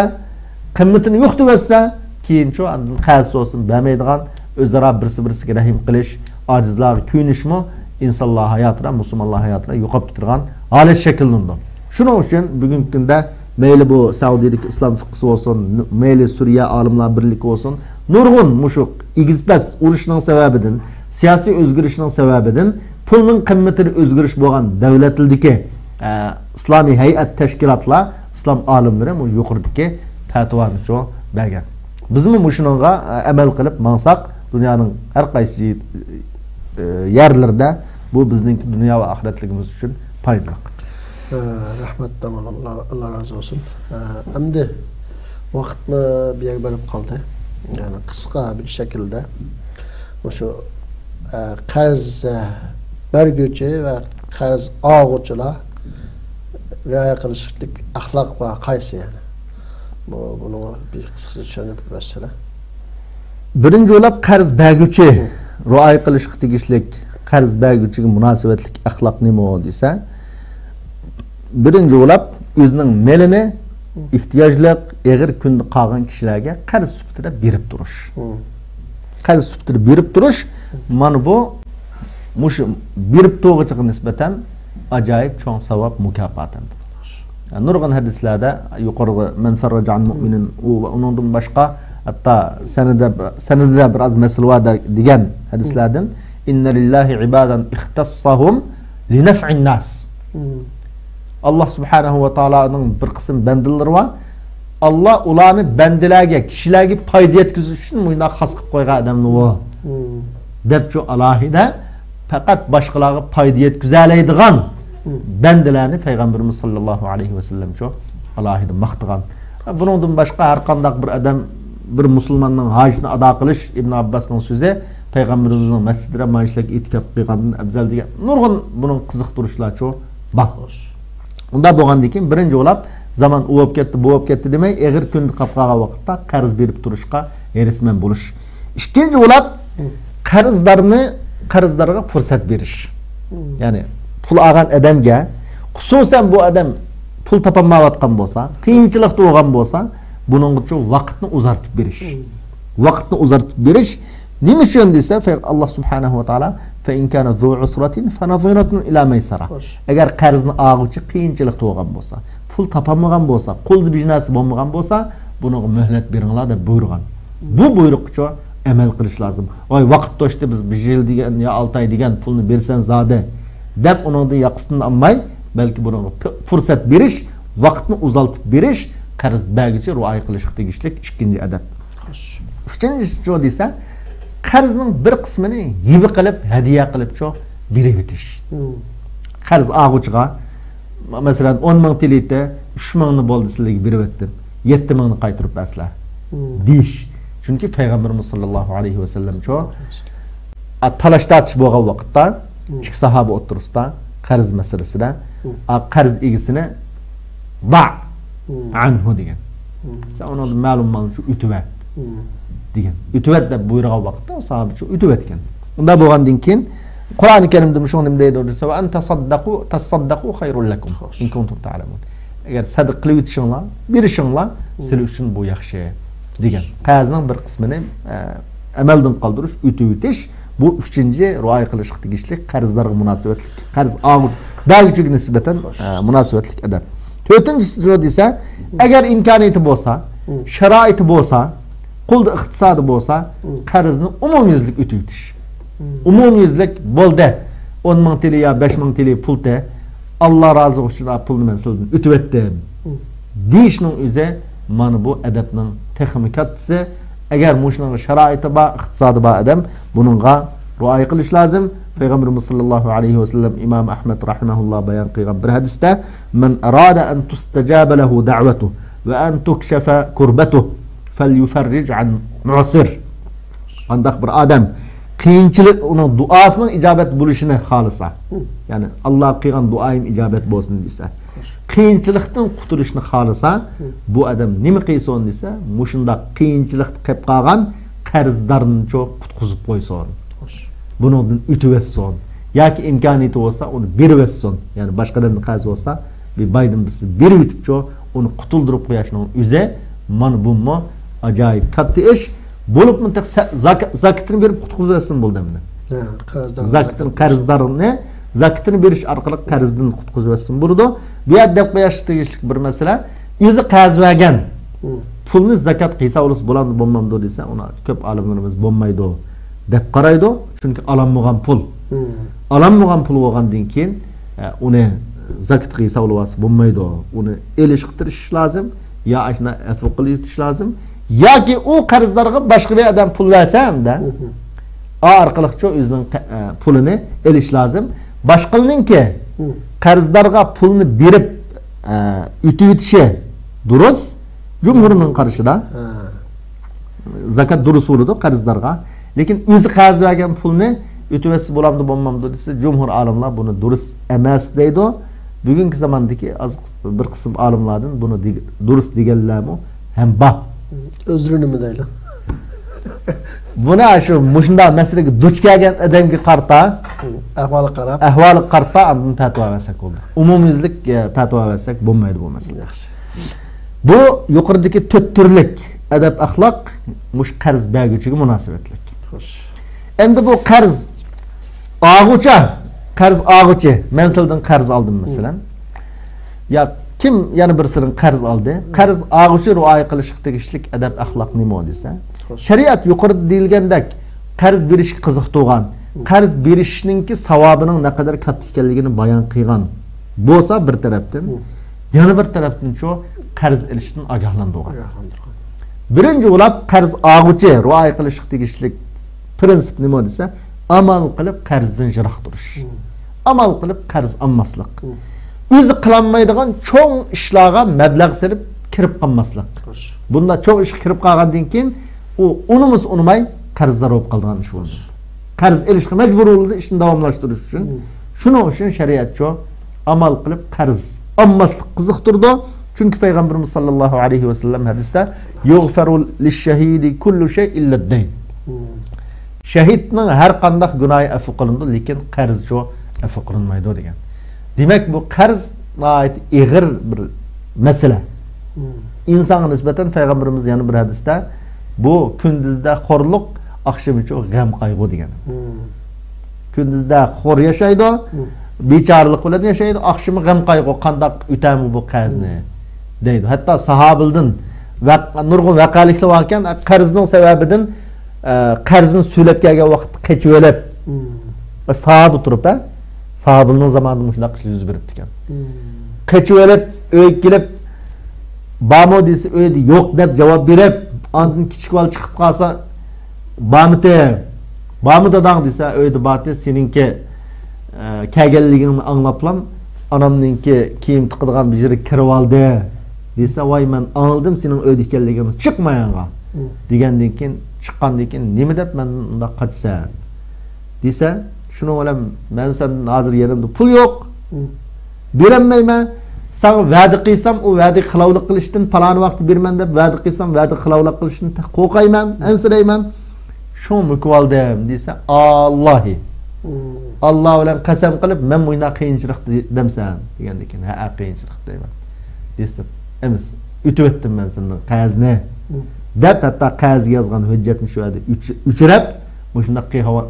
قىممىتىنى يوقىتىۋەتسە، كېيىنچۇ ئاندىن قەرز سورىسىمۇ بەرمەيدىغان، ئۆزئارا بىرسى بىرسىگە رەھىم قىلىش، ئاجىزلارغا كۆيۈنۈشمۇ ئىنسانلار ھاياتىدا، مۇسۇلمانلار ھاياتىدا يوقاپ كېتىدىغان ھالەت شەكىللىنىدۇ. شۇنىڭ ئۈچۈن بۈگۈنكى كۈندە مەيلى بۇ سەئۇدىدىكى ئىسلام فىقھىسى بولسۇن، مەيلى سۈرىيە ئالىملار بىرلىكى بولسۇن، نۇرغۇن مۇشۇ ئېگىز پەس ئۇرۇشنىڭ سەۋەبىدىن، سىياسىي ئۆزگىرىشنىڭ سەۋەبىدىن پۇلنىڭ قىممىتىدە ئۆزگىرىش بولغان دۆلەتلەردىكى، ئە، ئىسلامىي ھەيئەت، تەشكىلاتلار، ئىسلام ئالىملىرى بۇ يۇقىرىدىكى پەتىۋانىچۇ بەرگەن. بىزمۇ مۇشۇنىڭغا، ئە، ئەمەل قىلىپ ماڭساق، دۇنيانىڭ ھەر قايسى، ئە، يەرلىرىدە بۇ بىزنىڭ دۇنيا ۋە ئاخىرەتلىكىمىز ئۈچۈن پايدىلىق. ئە، رەھمەت، داڭلىق، ئاللا، ئاللا رازى بولسۇن. ئە، ئەمدى ۋاقىتمۇ بۇ يەرگە بېرىپ قالدى. يەنى قىسقا بىر شەكىلدە مۇشۇ، ئە، قەرز، ئە، بەرگۈچى ۋە قەرز ئالغۇچىلار رىئايە قىلىشلىق ئەخلاقلار قايسى يەنى؟ بۇ، بۇنى بىر قىسقىچە چۈشەندۈرۈپ بەرسىلە. بىرىنچى بولاپ قەرز بەرگۈچى رىئايە قىلىشقا تېگىشلىك، قەرز بەرگۈچىگە مۇناسىۋەتلىك ئەخلاق نېمە دېسە، بىرىنچى بولاپ ئۆزىنىڭ مېلىنى ئېھتىياجلىق، ئېغىر كۈندە قالغان كىشىلەرگە قەرز سۈپىتىدە بېرىپ تۇرۇش. مم. قەرز سۈپىتىدە بېرىپ تۇرۇش، مانا بۇ مۇشۇ بېرىپ تۇرغۇچىغا نىسبەتەن ئاجايىپ چوڭ ساۋاب، مۇكاپات ئەمدى. نۇرغۇن ھەدىسلەردە يۇقىرىقى «مەن فەررەجە ئەن مۇئمىنىن» ئۇ ۋە ئۇنىڭدىن باشقا، ھەتتا سەنىدە، سەنىدىدە بىر ئاز مەسىلە بار دە-، دېگەن ھەدىسلەردىن، «ئىننە لىللاھى ئىبادەن ئىختەسسەھۇم لىنەفئىن ناس». مم. ئاللا سۇبھانەھۇ ۋە تائالانىڭ بىر قىسىم بەندىلىرى بار. ئاللا ئۇلارنى بەندىلەرگە، كىشىلەرگە پايدا يەتكۈزۈش ئۈچۈن مۇشۇنداق خاس قىلىپ قويغان ئادەملىرى بار. دەپچۇ ئالاھىدە پەقەت باشقىلارغا پايدا يەتكۈزەلەيدىغان بەندىلەرنى پەيغەمبىرىمىز ساللاللاھۇ ئەلەيھى ۋەسەللەمچۇ ئالاھىدە ماختىغان. بۇنىڭدىن باشقا ھەر قانداق بىر ئادەم، بىر مۇسۇلماننىڭ ھاجىتىنى ئادا قىلىش، ئىبن ئابباسنىڭ سۆزى، پەيغەمبىرىمىزنىڭ مەسچىتىدە مانا شۇلارغا ئېتىكاپ قىلغاندىن ئەۋزەل دېگەن نۇرغۇن بۇنىڭ قىزىقتۇرۇشلارچۇ بار. ئۇنداق بولغاندىن كېيىن بىرىنچى بولاپ زامان ئۇ بولۇپ كەتتى، بۇ بولۇپ كەتتى دېمەي، ئېغىر كۈندە قاپ قالغان ۋاقىتتا قەرز بېرىپ تۇرۇشقا ھېرىسمەن بولۇش. ئىككىنچى بولاپ قەرزدارنى، قەرزدارغا پۇرسەت بېرىش. يەنى پۇل ئالغان ئادەمگە، خۇسۇسەن بۇ ئادەم پۇل تاپالمايۋاتقان بولسا، قىيىنچىلىقتا بولغان بولسا، بۇنىڭغىچۇ ۋاقىتنى ئۇزارتىپ بېرىش. ۋاقىتنى ئۇزارتىپ بېرىش. نېمە ئۈچۈن دېسە، فە-، ئاللا سۇبھانەھۇ ۋە تائالا، فە ئىن كانە زۇ ئۇسرەتىن فە نەزىرەتۇن ئىلا مەيسەرە. خوش. ئەگەر قەرزنى ئالغۇچى قىيىنچىلىقتا بولغان بولسا، پۇل تاپالمىغان بولسا، قولىدا بىر نەرسە بولمىغان بولسا، بۇنىڭغا مۆھلەت بېرىڭلار دەپ بۇيرۇغان. بۇ بۇيرۇققىچۇ ئەمەل قىلىش لازىم. ۋاي، ۋاقىت توشتى، بىز بىر يىل دېگەن يا ئالتە ئاي دېگەن پۇلنى بېرىسەن زادى، دەپ ئۇنىڭدىن ياقىسىنى ئالماي، بەلكى بۇنىڭغا پ-، پۇرسەت بېرىش، ۋاقىتنى ئۇزالتىپ بېرىش قەرز بەرگۈچى رىئايە قىلىشقا تېگىشلىك ئىككىنچى ئەدەپ. خوش. ئۈچىنچىسىچۇ دېسە، قەرزنىڭ بىر قىسمىنى ھىبە قىلىپ، ھەدىيە قىلىپچۇ بېرىۋېتىش. قەرز ئالغۇچىغا، مەسىلەن، ئون مىڭ تىلىيتتى، ئۈچ مىڭنى بولدى سىلەرگە بېرىۋەتتىم، يەتتە مىڭنى قايتۇرۇپ بەرسىلەر، دېيىش. چۈنكى پەيغەمبىرىمىز ساللاللاھۇ ئەلەيھى ۋەسەللەمچۇ، ئا، تالاش تارتىش بولغان ۋاقىتتا، ئىككى ساھابە ئوتتۇرىسىدا قەرز مەسىلىسىدە، ئا، قەرز ئىگىسىنى دە ئەنھۇ دېگەن. سەن ئۇنىڭدىن مەلۇم مالنى شۇ ئۆتۈۋەت دېگەن. ئۆتۈۋەت دەپ بۇيرۇغان ۋاقىتتا ئۇ ساھابە شۇ ئۆتۈۋەتكەن. ئۇنداق بولغاندىن كېيىن قۇرئانى كەرىمدە شۇنى نېمە دەيدۇ دېسە، ۋە ئەن تەسەددەقۇ، تەسەددەقۇ خەيرۇل لەكۇم، خوش. ئىن كۇنتۇم تەئلەمۇن. ئەگەر سەدىقە قىلىۋېتىشىڭلار، بېرىشىڭلار سىلەر ئۈچۈن بۇ ياخشى دېگەن. قەرزنىڭ بىر قىسمىنى، ئە، ئەمەلدىن قالدۇرۇش، ئۆتۈۋېتىش، بۇ ئۈچىنچى رىئايە قىلىشقا تېگىشلىك قەرزدارغا مۇناسىۋەتلىك، قەرز ئالغۇچى، بەرگۈچىگە نىسبەتەن، ئە، مۇناسىۋەتلىك ئەدەپ. تۆتىنچىسى شۇ دېسە، ئەگەر ئىمكانىيىتى بولسا، شارائىتى بولسا، قولدا ئىقتىسادى بولسا، قەرزنى ئومۇميۈزلۈك ئۆتۈۋېتىش. ئومۇميۈزلۈك بولدى، ئون مىڭ تىلى يا بەش مىڭ تىلى پۇلتى، ئاللا رازىلىقى ئۈچۈن پۇلنى مەن سىلىدىن ئۆتۈۋەتتىم، دېيىشنىڭ ئۆزى مانا بۇ ئەدەپنىڭ تېخىمۇ كاتتىسى. ئەگەر مۇشۇنىڭغا شارائىتى بار، ئىقتىسادى بار ئادەم بۇنىڭغا رىئايە قىلىش لازىم. پەيغەمبىرىمىز ساللاللاھۇ ئەلەيھى ۋەسەللەم، ئىمام ئەھمەد راھىمەھۇللا بايان قىلغان بىر ھەدىستە، مەن ئارادە ئەن تۇستەجابە لەھۇ دەئۋەتۇ ۋە ئەن تۇكشەفە كۇربەتۇ فەليۇفەررىج ئەن مۇئسىر. قانداق بىر ئادەم قىيىنچىلىق، ئۇنىڭ دۇئاسىنىڭ ئىجابەت بولۇشىنى خالىسا، يەنى، ئاللا قىلغان دۇئايىم ئىجابەت بولسۇن دېسە، قىيىنچىلىقتىن قۇتۇلۇشنى خالىسا، بۇ ئادەم نېمە قىلسۇن دېسە، مۇشۇنداق قىيىنچىلىقتا قېلىپ قالغان قەرزدارنىچۇ قۇتقۇزۇپ قويسۇن. بۇنىڭدىن ئۆتۈۋەتسۇن. ياكى ئىمكانىيىتى بولسا، ئۇنى بېرىۋەتسۇن. يەنى باشقا ئادەمدىن قەرز بولسا، بىر بايدىن بىرسى بېرىۋېتىپچۇ، ئۇنى قۇتۇلدۇرۇپ قويۇشنىڭ ئۆزى، مانا بۇمۇ ئاجايىپ كاتتا ئىش. بولۇپمۇ تېخى سە-، زاكا-، زاكىتىنى بېرىپ قۇتقۇزۇۋەتسۇن بولدى ئەمدى. ھە، قەرزدارنى زاكىتىنى، قەرزدارنى زاكىتىنى بېرىش ئارقىلىق قەرزدىن قۇتقۇزۇۋەتسۇن بولىدۇ. بۇ يەردە دەپ قويۇشقا تېگىشلىك بىر مەسىلە، ئۆزى قەرز بەرگەن پۇلنى زاكات قىلسا بولسا بولامدۇ، بولمامدۇ دېسە، ئۇنى كۆپ ئالىملىرىمىز بولمايدۇ دەپ قارايدۇ. چۈنكى ئالالمىغان پۇل. ئالالمىغان پۇل بولغاندىن كېيىن، ئە، ئۇنى زاكات قىلسا بولمايدۇ. ئۇنى ئېلىشقا تىرىشىش لازىم. يا ئاشۇنداق ئەپۇ قىلىۋېتىش لازىم. ياكى ئۇ قەرزدارغا باشقا بىر ئادەم پۇل بەرسە ئەمدى، ئا ئارقىلىقچۇ ئۆزىنىڭ قە-، ئە، پۇلىنى ئېلىش لازىم. باشقىلىنىڭكى قەرزدارغا پۇلنى بېرىپ، ئە، ئۆتۈۋېتىشى دۇرۇس، جۇمھۇرنىڭ قارىشىدا. زاكات دۇرۇس بولىدۇ قەرزدارغا. لېكىن ئۆزى قەرز بەرگەن پۇلنى ئۆتۈۋەتسە بولامدۇ، بولمامدۇ دېسە، جۇمھۇر ئالىملار بۇنى دۇرۇس ئەمەس دەيدۇ. بۈگۈنكى زاماندىكى ئاز بىر قىسىم ئالىملاردىن بۇنى دېگ-، دۇرۇس دېگەنلەرمۇ ھەم بار. ئۆزلىرى نېمە دەيدۇ؟ بۇنى شۇ مۇشۇنداق مەسىلىگە دۇچ كەلگەن ئادەمگە قارىتا، ئەھۋالىغا قاراپ. ئەھۋالىغا قارىتا ئاندىن پەتىۋا بەرسەك بولدى. ئومۇميۈزلۈك، ئە، پەتىۋا بەرسەك بولمايدۇ بۇ مەسىلىدە. ياخشى. بۇ يۇقىرىدىكى تۆت تۈرلۈك ئەدەپ ئەخلاق مۇشۇ قەرز بەرگۈچىگە مۇناسىۋەتلىك. خوش. ئەمدى بۇ قەرز ئالغۇچى، قەرز ئالغۇچى، مەن سىلىدىن قەرز ئالدىم مەسىلەن. يا كىم يەنە بىرسىدىن قەرز ئالدى. قەرز ئالغۇچى رىئايە قىلىشقا تېگىشلىك ئەدەپ ئەخلاق نېمە دېسە، خوش. شەرىئەت يۇقىرىدا دېيىلگەندەك قەرز بېرىشكە قىزىقتۇرغان، قەرز بېرىشنىڭكى ساۋابىنىڭ نەقەدەر كاتتا ئىكەنلىكىنى بايان قىلغان. بولسا بىر تەرەپتىن، يەنە بىر تەرەپتىنچۇ قەرز ئېلىشتىن ئاگاھلاندۇرغان. بىرىنچى بولاپ قەرز ئالغۇچى رىئايە قىلىشقا تېگىشلىك پىرىنسىپ نېمە دېسە، ئامال قىلىپ قەرزدىن يىراق تۇرۇش. ئامال قىلىپ قەرز ئالماسلىق. ئۆزى قىلالمايدىغان چوڭ ئىشلارغا مەبلەغ سېلىپ كىرىپ قالماسلىق. بۇنداق چوڭ ئىشقا كىرىپ قالغاندىن كېيىن، ئۇ ئۇنىمىسا ئۇنىماي قەرزدار بولۇپ قالىدىغان ئىش بولىدۇ. قەرز ئېلىشقا مەجبۇر بولىدۇ ئىشنى داۋاملاشتۇرۇش ئۈچۈن. شۇنىڭ ئۈچۈن شەرىئەتچۇ ئامال قىلىپ قەرز ئالماسلىق قىزىقتۇرىدۇ. چۈنكى پەيغەمبىرىمىز ساللاللاھۇ ئەلەيھى ۋەسەللەم ھەدىستە، يۇغفەرۇ لىششەھىدى كۇللۇ شەي ئىللەددەين. شەھىدنىڭ ھەر قانداق گۇناھى ئەپۇ قىلىنىدۇ، لېكىن قەرزچۇ ئەپۇ قىلىنمايدۇ دېگەن. دېمەك، بۇ قەرز ناھايىتى ئېغىر بىر مەسىلە. ئىنسانغا نىسبەتەن پەيغەمبىرىمىز يەنە بىر ھەدىستە، بۇ كۈندۈزدە خورلۇق، ئاخشىمىچۇ غەم قايغۇ دېگەن. كۈندۈزدە خور ياشايدۇ، بىچارىلىق بىلەن ياشايدۇ، ئاخشىمى غەم قايغۇ، قانداق ئۆتەمۇ بۇ قەرزنى دەيدۇ. ھەتتا ساھابىلدىن ۋەق-، نۇرغۇن ۋەقەلىكلەر باركەن، قەرزنىڭ سەۋەبىدىن، ئە، قەرزنى سۈيلەپ كەلگەن ۋاقىتتا قېچىۋېلىپ، ساھابە تۇرۇپ، ھە؟ ساھابىلنىڭ زامانىدا مۇشۇنداق ئىشلار يۈز بېرىپتىكەن. قېچىۋېلىپ، ئۆيگە كېلىپ، بارمۇ دېسە، ئۆيدە يوق دەپ جاۋاب بېرىپ، ئاندىن كىچىك بالا چىقىپ قالسا، بارمىتى؟ بارمۇ داداڭ دېسە، ئۆيدە بارتى، سېنىڭكى، ئە، كەلگەنلىكىڭنى ئاڭلاپلام، ئانامنىڭكى كىيىم تىقىدىغان بىر يېرىگە كىرىۋالدى دېسە، ۋاي، مەن ئاڭلىدىم سېنىڭ ئۆيدە ئىكەنلىكىڭنى، چىق مايانغا دېگەندىن كېيىن، چىققاندىن كېيىن، نېمە دەپ مەندىن ئۇنداق قاچىسەن دېسە، شۇنىڭ بىلەن مەن سەندىن ھازىر يېنىمدا پۇل يوق، بېرەلمەيمەن. ساڭا ۋەدە قىلسام، ئۇ ۋەدىگە خىلاپلىق قىلىشتىن، پالان ۋاقىتتا بېرىمەن دەپ ۋەدە قىلسام، ۋەدىگە خىلاپلىق قىلىشتىن قورقايمەن، ئەنسىرەيمەن. شۇڭا مۇكۇۋالدىم دېسە، ئاللاھى، ئاللا بىلەن قەسەم قىلىپ، مەن مۇشۇنداق قىيىنچىلىقتا دەمسەن دېگەندىن كېيىن، ھەئە، قىيىنچىلىقتا دەيمەن دېسە، ئەمىس، ئۆتۈۋەتتىم مەن سېنىڭ قەرزنى دەپ، ھەتتا قەرزگە يازغان ھۆججەتنى شۇ يەردە ئۆچ-، ئۆچۈرۈپ، مۇشۇنداق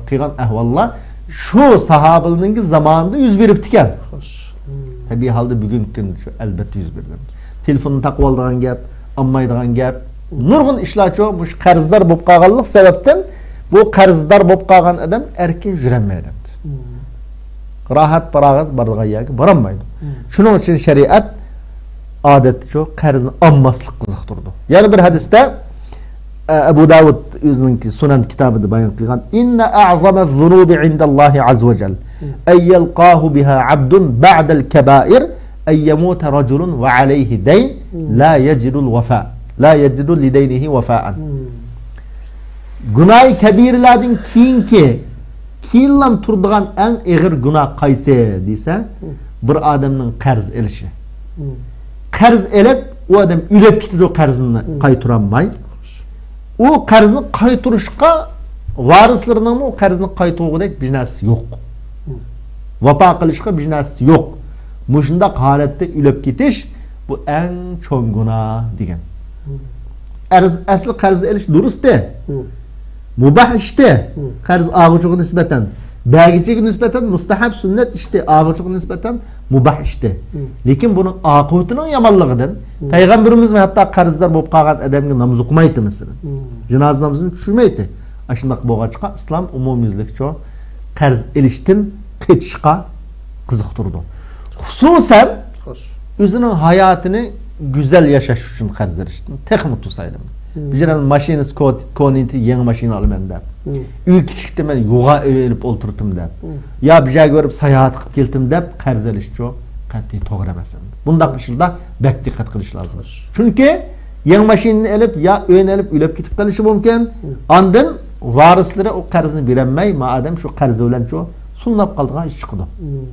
قىلغان ئەھۋاللار شۇ ساھابىلىرنىڭكى زامانىدا يۈز بېرىپتىكەن. تەبىئىي ھالدا بۈگۈنكى كۈندە شۇ ئەلۋەتتە يۈز بېرىدۇ. تېلېفوننى تاقىۋالىدىغان گەپ، ئالمايدىغان گەپ. نۇرغۇن ئىشلارچۇ مۇشۇ قەرزدار بولۇپ قالغانلىق سەۋەبتىن بۇ قەرزدار بولۇپ قالغان ئادەم ئەركىن يۈرەلمەيدۇ. راھەت، پاراغەت بارىدىغان يەرگە بارالمايدۇ. شۇنىڭ ئۈچۈن شەرىئەت ئادەتتىچۇ قەرزنى ئالماسلىق قىزىقتۇرىدۇ. يەنە بىر ھەدىستە، ئە، ئەبۇ داۋۇد ئۆزىنىڭكى سۇنەن كىتابىدا بايان قىلغان، إن أعظم الذنوب عند الله عز وجل أن يلقاه بها عبد بعد الكبائر أن يموت رجل وعليه دين لا يجد الوفاء، لا يجد لدينه وفاء. گۇناھى كەبىرىلەردىن كېيىنكى، كېيىنلام تۇرىدىغان ئەڭ ئېغىر گۇناھ قايسى دېسە، بىر ئادەمنىڭ قەرز ئېلىشى. قەرز ئېلىپ، ئۇ ئادەم ئۆلۈپ كېتىدۇ، قەرزىنى قايتۇرالماي. ئۇ قەرزنى قايتۇرۇشقا ۋارىسلىرىنىڭمۇ قەرزنى قايتۇرغۇدەك بىر نەرسىسى يوق. ۋاپا قىلىشقا بىر نەرسىسى يوق. مۇشۇنداق ھالەتتە ئۆلۈپ كېتىش، بۇ ئەڭ چوڭ گۇناھ دېگەن. ئەرز-، ئەسلى قەرز ئېلىش دۇرۇستى. مۇباھ ئىشتى. قەرز ئالغۇچىغا نىسبەتەن، بەرگۈچىگە نىسبەتەن مۇستەھەب، سۈننەت ئىشتى. ئالغۇچىغا نىسبەتەن مۇباھ ئىشتى. لېكىن بۇنىڭ ئاقىۋىتىنىڭ يامانلىقىدىن پەيغەمبىرىمىزمۇ ھەتتا قەرزدار بولۇپ قالغان ئادەمگە ناماز ئوقۇمايتتى، مەسىلەن. جىنازا نامىزىنى چۈشۈرمەيتتى. ئاشۇنداق بولغاچقا، ئىسلام ئومۇميۈزلۈكچۇ قەرز ئېلىشتىن قېچىشقا قىزىقتۇرىدۇ. خۇسۇسەن، ئۆزىنىڭ ھاياتىنى گۈزەل ياشاش ئۈچۈن قەرز ئېلىشتىن تېخىمۇ توسايلى. بىر يەردە ماشىنىسى كو-، كونىتى يېڭى ماشىنا ئالىمەن دەپ، ئۆي كىچىكتە مەن يوغان ئۆي ئېلىپ ئولتۇرتتۇم دەپ، يا بىر يەرگە بېرىپ ساياھەت قىلىپ كەلدىم دەپ قەرز ئېلىشچۇ قەتئىي توغرا ئەمەس. بۇنداق ئىشلاردا بەك دىققەت قىلىش لازىم. چۈنكى يېڭى ماشىنىنى ئېلىپ يا ئۆينى ئېلىپ ئۆلۈپ كېتىپ قېلىشى مۇمكىن. ئاندىن ۋارىسلىرى ئۇ قەرزنى بېرەلمەي، ما ئادەم شۇ قەرزى بىلەنچۇ سۇنلاپ قالىدىغان ئىش چىقىدۇ.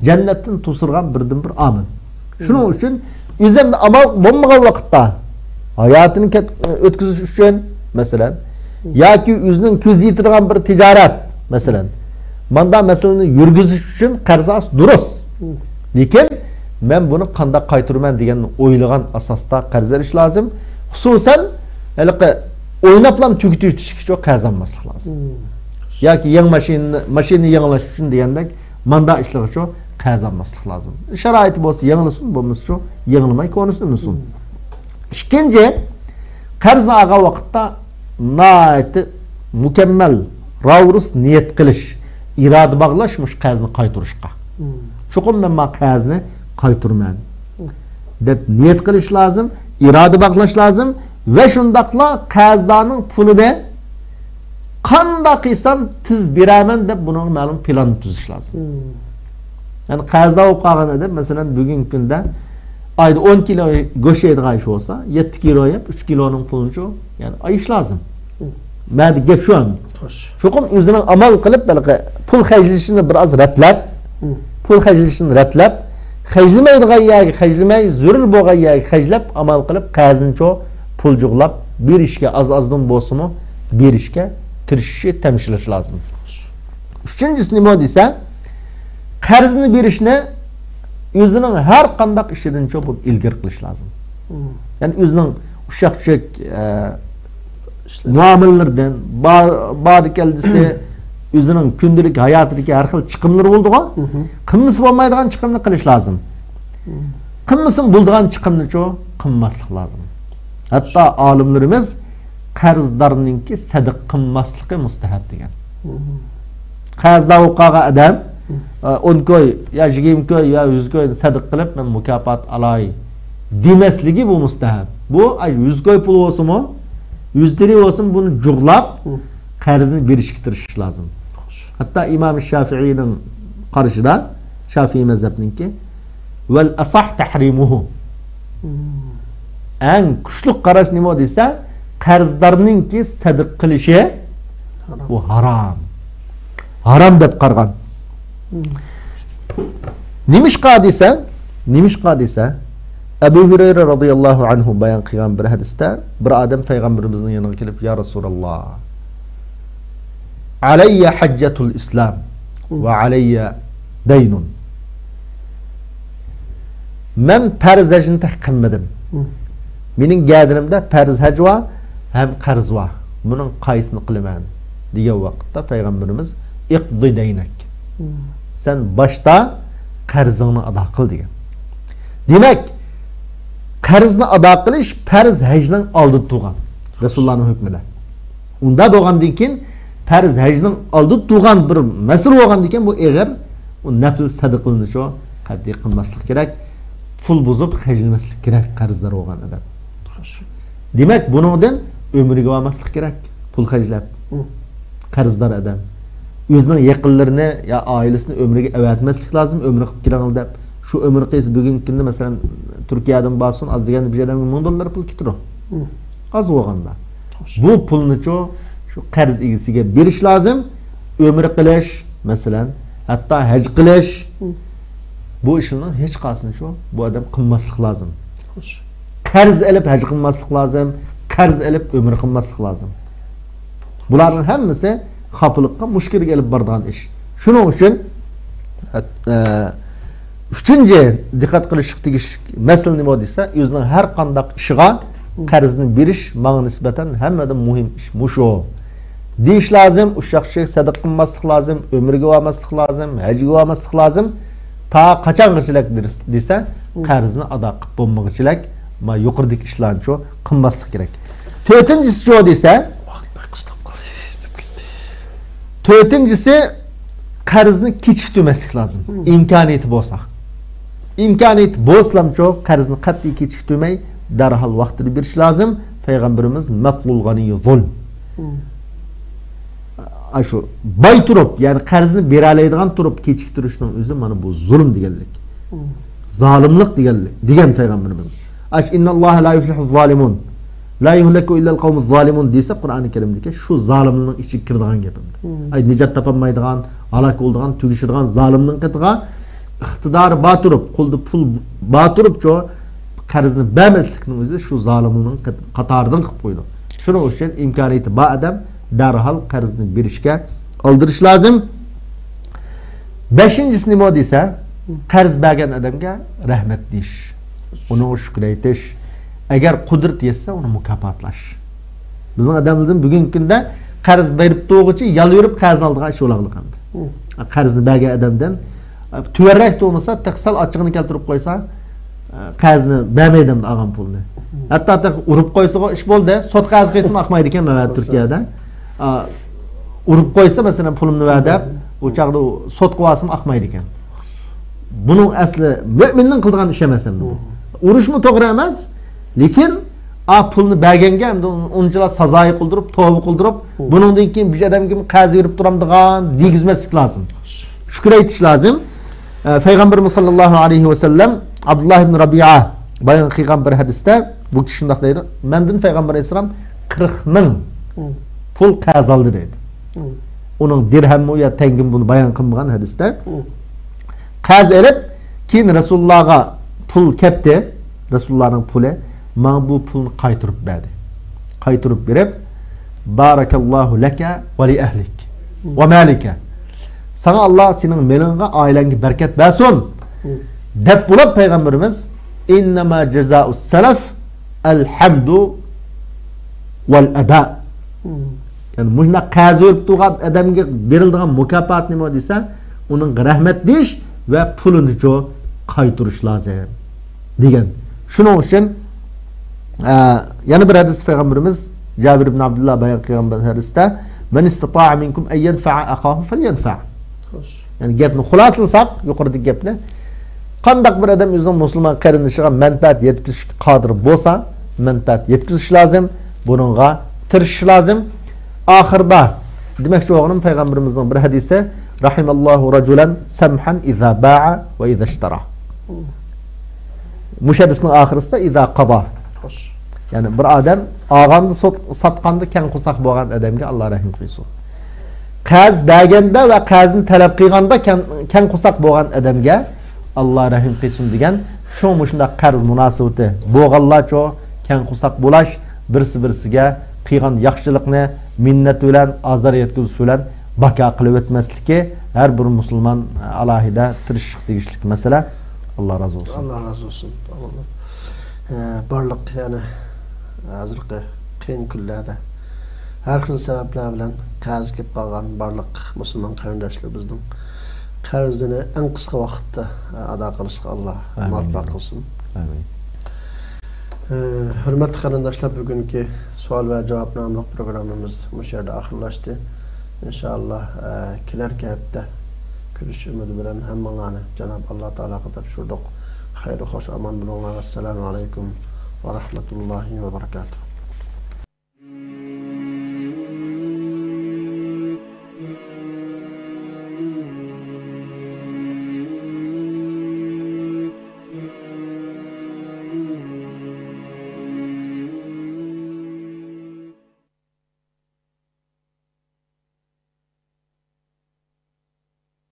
جەننەتتىن توسىدىغان بىردىنبىر ئامىل. شۇنىڭ ئۈچۈن ئۆزى ئەمدى ئامال بولمىغان ۋاقىتتا، ھاياتىنى كەت-، ئۆتكۈزۈش ئۈچۈن، مەسىلەن، ياكى ئۆزىنىڭ كۆزى يېتىدىغان بىر تىجارەت، مەسىلەن، ماندا مەسىلىنى يۈرگۈزۈش ئۈچۈن قەرز ئالسا دۇرۇس. لېكىن مەن بۇنى قانداق قايتۇرىمەن دېگەننى ئويلىغان ئاساستا قەرز ئېلىش لازىم. خۇسۇسەن، ھېلىقى ئويناپلا تۈگىتىۋېتىشكىچۇ قەرز ئالماسلىق لازىم. ياكى يېڭى ماشىنىنى، ماشىنىنى يېڭىلاش ئۈچۈن دېگەندەك، ماندا ئىشلىرىغىچۇ قەرز ئالماسلىق لازىم. شارائىتى بولسا يېڭىلىسۇن، بولمىسىچۇ يېڭىلىماي كونىسىنى ئۈنسۇن. ئىككىنچى، قەرز ئالغان ۋاقىتتا ناھايىتى مۇكەممەل، راۋۇرۇس نىيەت قىلىش، ئىرادە باغلاش مۇشۇ قەرزنى قايتۇرۇشقا. چوقۇم مەن ما قەرزنى قايتۇرىمەن دەپ نىيەت قىلىش لازىم، ئىرادە باغلاش لازىم ۋە شۇنداقلا قەرزدارنىڭ پۇلىنى قانداق قىلسام تېز بېرەمەن دەپ بۇنىڭغا مەلۇم پىلاننى تۈزۈش لازىم. يەنى قەرزدار بولۇپ قالغان ئادەم، مەسىلەن، بۈگۈنكى كۈندە ئايدا ئون كىلو گۆش يەيدىغان ئىش بولسا، يەتتە كىلو يەپ، ئۈچ كىلونىڭ پۇلىنىچۇ، يەنى ئايىش لازىم. مەدە گەپ شۇ ئەمدى. چوقۇم ئۆزىنىڭ ئامال قىلىپ، ھېلىقى پۇل خەجلىشىنى بىر ئاز رەتلەپ، پۇل خەجلىشىنى رەتلەپ، خەجلىمەيدىغان يەرگە خەجلىمەي، زۆرۈر بولغان يەرگە خەجلەپ، ئامال قىلىپ، قەرزىنىچۇ پۇل جۇغلاپ بېرىشكە، ئاز-ئازدىن بولسىمۇ بېرىشكە تىرىشىشى، تەمشىلىشى لازىم. ئۈچىنچىسى نېمە دېسە، قەرزنى بېرىشنى ئۆزىنىڭ ھەر قانداق ئىشىدىنچۇ بۇ ئىلگىرى قىلىش لازىم. يەنى ئۆزىنىڭ ئۇششاق-چۈششەك، ئە، مۇئامىلىلىرىدىن، بار-، بارى-كەلدىسى، ئۆزىنىڭ كۈندىلىك ھاياتىدىكى ھەر خىل چىقىملىرى بولىدىغۇ، قىلمىسا بولمايدىغان چىقىمنى قىلىش لازىم. قىلمىسىمۇ بولىدىغان چىقىمنىچۇ قىلماسلىق لازىم. ھەتتا ئالىملىرىمىز قەرزدارنىڭكى سەدىقە قىلماسلىقى مۇستەھەب دېگەن. قەرزدار بولۇپ قالغان ئادەم، ئە، ئون كوي يا يىگىرمە كوي يا يۈز كوي سەدىقە قىلىپ، مەن مۇكاپات ئالاي دېمەسلىكى بۇ مۇستەھەب. بۇ، ئاي، يۈز كوي پۇل بولسىمۇ، يۈز تىرى بولسىمۇ، بۇنى جۇغلاپ، قەرزنى بېرىشكە تىرىشىش لازىم. ھەتتا ئىمام شافىئىنىڭ قارىشىدا، شافىئىي مەزھەپنىڭكى، ۋەل ئەسەھ تەھرىمۇھۇ. ئەڭ كۈچلۈك قاراش نېمە دېسە، قەرزدارنىڭكى سەدىقە قىلىشى، بۇ ھارام. ھارام دەپ قارىغان. نېمىشقا دېسە، نېمىشقا دېسە، ئەبۇ ھۇرەيرە رازىياللاھۇ ئەنھۇ بايان قىلغان بىر ھەدىستە بىر ئادەم پەيغەمبىرىمىزنىڭ يېنىغا كېلىپ، يا رەسۇلاللا، ئەلەييە ھەججەتۇل ئىسلام ۋە ئەلەييە دەينۇن. مەن پەرز ھەجنى تېخى قىلمىدىم. مېنىڭ گەدىنىمدە پەرز ھەج بار ھەم قەرز بار. بۇنىڭ قايسىنى قىلىمەن؟ دېگەن ۋاقىتتا پەيغەمبىرىمىز، ئىقدى دەينەك. سەن باشتا قەرزىڭنى ئادا قىل دېگەن. دېمەك، قەرزنى ئادا قىلىش پەرز ھەجنىڭ ئالدىدا تۇرغان رەسۇلۇللانىڭ ھۆكمىدە. ئۇنداق بولغاندىن كېيىن، پەرز ھەجنىڭ ئالدىدا تۇرغان بىر مەسىلە بولغاندىن كېيىن، بۇ ئېغىر، ئۇ نەپل سەدىقىلىنىشى قەتئىي قىلماسلىق كېرەك. پۇل بۇزۇپ خەجلىمەسلىك كېرەك، قەرزدار بولغان ئادەم. دېمەك، بۇنىڭدىن ئۆمرىگە بارماسلىق كېرەك، پۇل خەجلەپ. قەرزدار ئادەم. ئۆزىنىڭ يېقىنلىرىنى يا ئائىلىسىنى ئۆمرىگە ئەۋەتمەسلىك لازىم، ئۆمرە قىلىپ كېلىڭ دەپ. شۇ ئۆمرە قىلسا بۈگۈنكى كۈندە، مەسىلەن، تۈركىيەدىن بارسۇن، ئاز دېگەندە بىر ئادەمگە مىڭ دوللار پۇل كېتىدۇ. ئاز بولغاندا. بۇ پۇلنىچۇ شۇ قەرز ئىگىسىگە بېرىش لازىم. ئۆمرە قىلىش، مەسىلەن، ھەتتا ھەج قىلىش. بۇ ئىشلارنىڭ ھېچقايسىنى شۇ، بۇ ئادەم قىلماسلىق لازىم. قەرز ئېلىپ ھەج قىلماسلىق لازىم، قەرز ئېلىپ ئۆمرە قىلماسلىق لازىم. بۇلارنىڭ ھەممىسى خاپىلىققا، مۈشكۈلگە ئېلىپ بارىدىغان ئىش. شۇنىڭ ئۈچۈن، ئە، ئۈچىنچى دىققەت قىلىشقا تېگىشلىك مەسىلە نېمە دېسە، ئۆزىنىڭ ھەر قانداق ئىشىغا قەرزنى بېرىش ماڭا نىسبەتەن ھەممىدىن مۇھىم ئىش مۇشۇ. دېيىش لازىم، ئۇششاق-چۈششەك سەدىقە قىلماسلىق لازىم، ئۆمرىگە بارماسلىق لازىم، ھەجگە بارماسلىق لازىم. تا قاچانغىچىلىك دېسە، قەرزنى ئادا قىلىپ بولمىغۇچىلىك، ما يۇقىرىدىكى ئىشلارنىچۇ قىلماسلىق كېرەك. تۆتىنچىسىچۇ دېسە، تۆتىنچىسى، قەرزنى كېچىكتۈرمەسلىك لازىم. ئىمكانىيىتى بولسا. ئىمكانىيىتى بولسىلامچۇ، قەرزنى قەتئىي كېچىكتۈرمەي، دەرھال ۋاقتىدا بېرىش لازىم. پەيغەمبىرىمىز، مەتلۇل غەنىيي زۇلم. ئاشۇ باي تۇرۇپ، يەنى قەرزنى بېرەلەيدىغان تۇرۇپ كېچىكتۈرۈشنىڭ ئۆزى مانا بۇ زۇلۇم دېگەنلىك. زالىملىق دېگەنلىك، دېگەن پەيغەمبىرىمىز. ئاش، ئىنناللاھە لا يۇفلىھۇز زالىمۇن. لا يۇھلەكۇ ئىللەل قەۋمۇز زالىمۇن دېسە، قۇرئانى كەرىمدىكى شۇ زالىملارنىڭ ئىچىگە كىرىدىغان گەپ ئەمدى. ئاي، نىجات تاپالمايدىغان، ھالاك بولىدىغان، تۈگىشىدىغان زالىمنىڭ قېتىغا ئىقتىدارى بار تۇرۇپ، قولىدا پۇل بار تۇرۇپچۇ، قەرزنى بەرمەسلىكنىڭ ئۆزى شۇ زالىمنىڭ قېت-، قاتارىدىن قىلىپ قويىدۇ. شۇنىڭ ئۈچۈن ئىمكانىيىتى بار ئادەم دەرھال قەرزنى بېرىشكە ئالدىرىش لازىم. بەشىنچىسى نېمە دېسە، قەرز بەرگەن ئادەمگە رەھمەت دېيىش، ئۇنىڭغا شۈكۈر ئېيتىش، ئەگەر قۇدرىتى يەتسە، ئۇنى مۇكاپاتلاش. بىزنىڭ ئادەملەردىن بۈگۈنكى كۈندە قەرز بېرىپ تۇرغۇچە يالۋۇرۇپ قەرزنى ئالىدىغان ئىش بولغانلىق ئەمدى. قەرزنى بەرگەن ئادەمدىن تۆۋەنرەك تۇرمىسا، تېخى سەل ئاچچىقىنى كەلتۈرۈپ قويسا، قەرزنى بەرمەيدۇ ئەمدى ئالغان پۇلنى. ھەتتا تېخى ئۇرۇپ قويسىغۇ ئىش بولدى، سوتقا ئەرز قىلسىمۇ ئاقمايدىكەن مانا تۈركىيەدە. ئۇرۇپ قويسا، مەسىلەن، پۇلۇمنى بەر دەپ، ئۇ چاغدا ئۇ سوتقا بارسىمۇ ئاقمايدىكەن. بۇنىڭ ئەسلى مۆمىننىڭ قىلىدىغان ئىشى ئەمەس ئەمدى بۇ. ئۇرۇشمۇ توغرا ئەمەس، لېكىن ئا پۇلنى بەرگەنگە ئەمدى ئۇنچىلا سازايى قىلدۇرۇپ، توۋا قىلدۇرۇپ، بۇنىڭدىن كېيىن بىر ئادەمگە قەرز بېرىپ تۇرامدىغان دېگۈزمەسلىك لازىم. شۈكۈر ئېيتىش لازىم. ئە، پەيغەمبىرىمىز ساللاللاھۇ ئەلەيھى ۋەسەللەم ئابدۇللا ئىبن رەبىئە بايان قىلغان بىر ھەدىستە بۇ كىشى شۇنداق دەيدۇ، مەندىن پەيغەمبەر ئەلەيھىسسالام قىرىق مىڭ پۇل قەرز ئالدى دەيدۇ. ئۇنىڭ دىرھەممۇ يا تەڭگىمۇ بۇنى بايان قىلمىغان ھەدىستە. قەرز ئېلىپ، كېيىن رەسۇلۇللاغا پۇل كەپتى. رەسۇلۇللانىڭ پۇلى. ماڭا بۇ پۇلنى قايتۇرۇپ بەردى. قايتۇرۇپ بېرىپ، بارەكەللاھۇ لەكە ۋە لىئەھلىك ۋە مالىكە. ساڭا ئاللا سېنىڭ مېلىڭغا، ئائىلەڭگە بەرىكەت بەرسۇن. دەپ بولۇپ پەيغەمبىرىمىز، ئىننەما جازائۇس سەلەف ئەلھەمدۇ ۋەل ئەدا. يەنى مۇشۇنداق قەرز بېرىپ تۇرغان ئادەمگە بېرىلىدىغان مۇكاپات نېمە دېسە، ئۇنىڭغا رەھمەت دېيىش ۋە پۇلىنىچۇ قايتۇرۇش لازىم دېگەن. شۇنىڭ ئۈچۈن، ئە، يەنە بىر ھەدىس پەيغەمبىرىمىز جابىر ئىبن ئابدۇللا بايان قىلغان بىر ھەدىستە، مەن ئىستەتاءە مىنكۇم ئەن يەنفەئە ئەخاھۇ فەليەنفەئ. يەنى گەپنى خۇلاسىلىساق، يۇقىرىدىكى گەپنى، قانداق بىر ئادەم ئۆزىنىڭ مۇسۇلمان قېرىندىشىغا مەنپەئەت يەتكۈزۈشكە قادىر بولسا، مەنپەئەت يەتكۈزۈش لازىم، بۇنىڭغا تىرىشىش لازىم. ئاخىرىدا دېمەكچى بولغىنىم پەيغەمبىرىمىزنىڭ بىر ھەدىسى، رەھىمەللاھۇ رەجۇلەن سەمھەن ئىزا باع ۋە ئىزا ئىشتەرا. مۇشۇ ھەدىسنىڭ ئاخىرىسىدا ئىزا قازا. يەنى بىر ئادەم ئالغاندا سوت-، ساتقاندا كەڭ قورساق بولغان ئادەمگە ئاللا رەھىم قىلسۇن. قەرز بەرگەندە ۋە قەرزنى تەلەپ قىلغاندا كەڭ، كەڭ قورساق بولغان ئادەمگە ئاللا رەھىم قىلسۇن دېگەن. شۇ مۇشۇنداق قەرز مۇناسىۋىتى بولغانلارچۇ كەڭ قورساق بولاش، بىرسى بىرسىگە قىلغان ياخشىلىقنى مىننەت بىلەن، ئازار يەتكۈزۈش بىلەن باكا قىلىۋەتمەسلىكى ھەر بىر مۇسۇلمان ئالاھىدە تىرىشىشقا تېگىشلىك مەسىلە. ئاللا رازى بولسۇن. ئاللا رازى بولسۇن. ئە، بارلىق، يەنى ھازىرقى قىيىن كۈنلەردە ھەر خىل سەۋەبلەر بىلەن قەرزگە كېلىپ قالغان بارلىق مۇسۇلمان قېرىنداشلىرىمىزنىڭ قەرزىنى ئەڭ قىسقا ۋاقىتتا ئادا قىلىشقا ئاللا مۇۋەپپەق قىلسۇن. ئامىن. ھۆرمەتلىك قېرىنداشلار، بۈگۈنكى سوئال ۋە جاۋاب ناملىق پروگراممىمىز مۇشۇ يەردە ئاخىرلاشتى. ئىنشائاللا، كېلەركى ھەپتە كۆرۈشۈش ئۈمىدى بىلەن ھەممىڭلارنى جاناب ئاللا تائالاغا تاپشۇردۇق. خەير خوش ئامان بولۇڭلار. ۋەسسالامۇ ئەلەيكۇم ۋە رەھمەتۇللاھى ۋە بەرىكاتۇھ.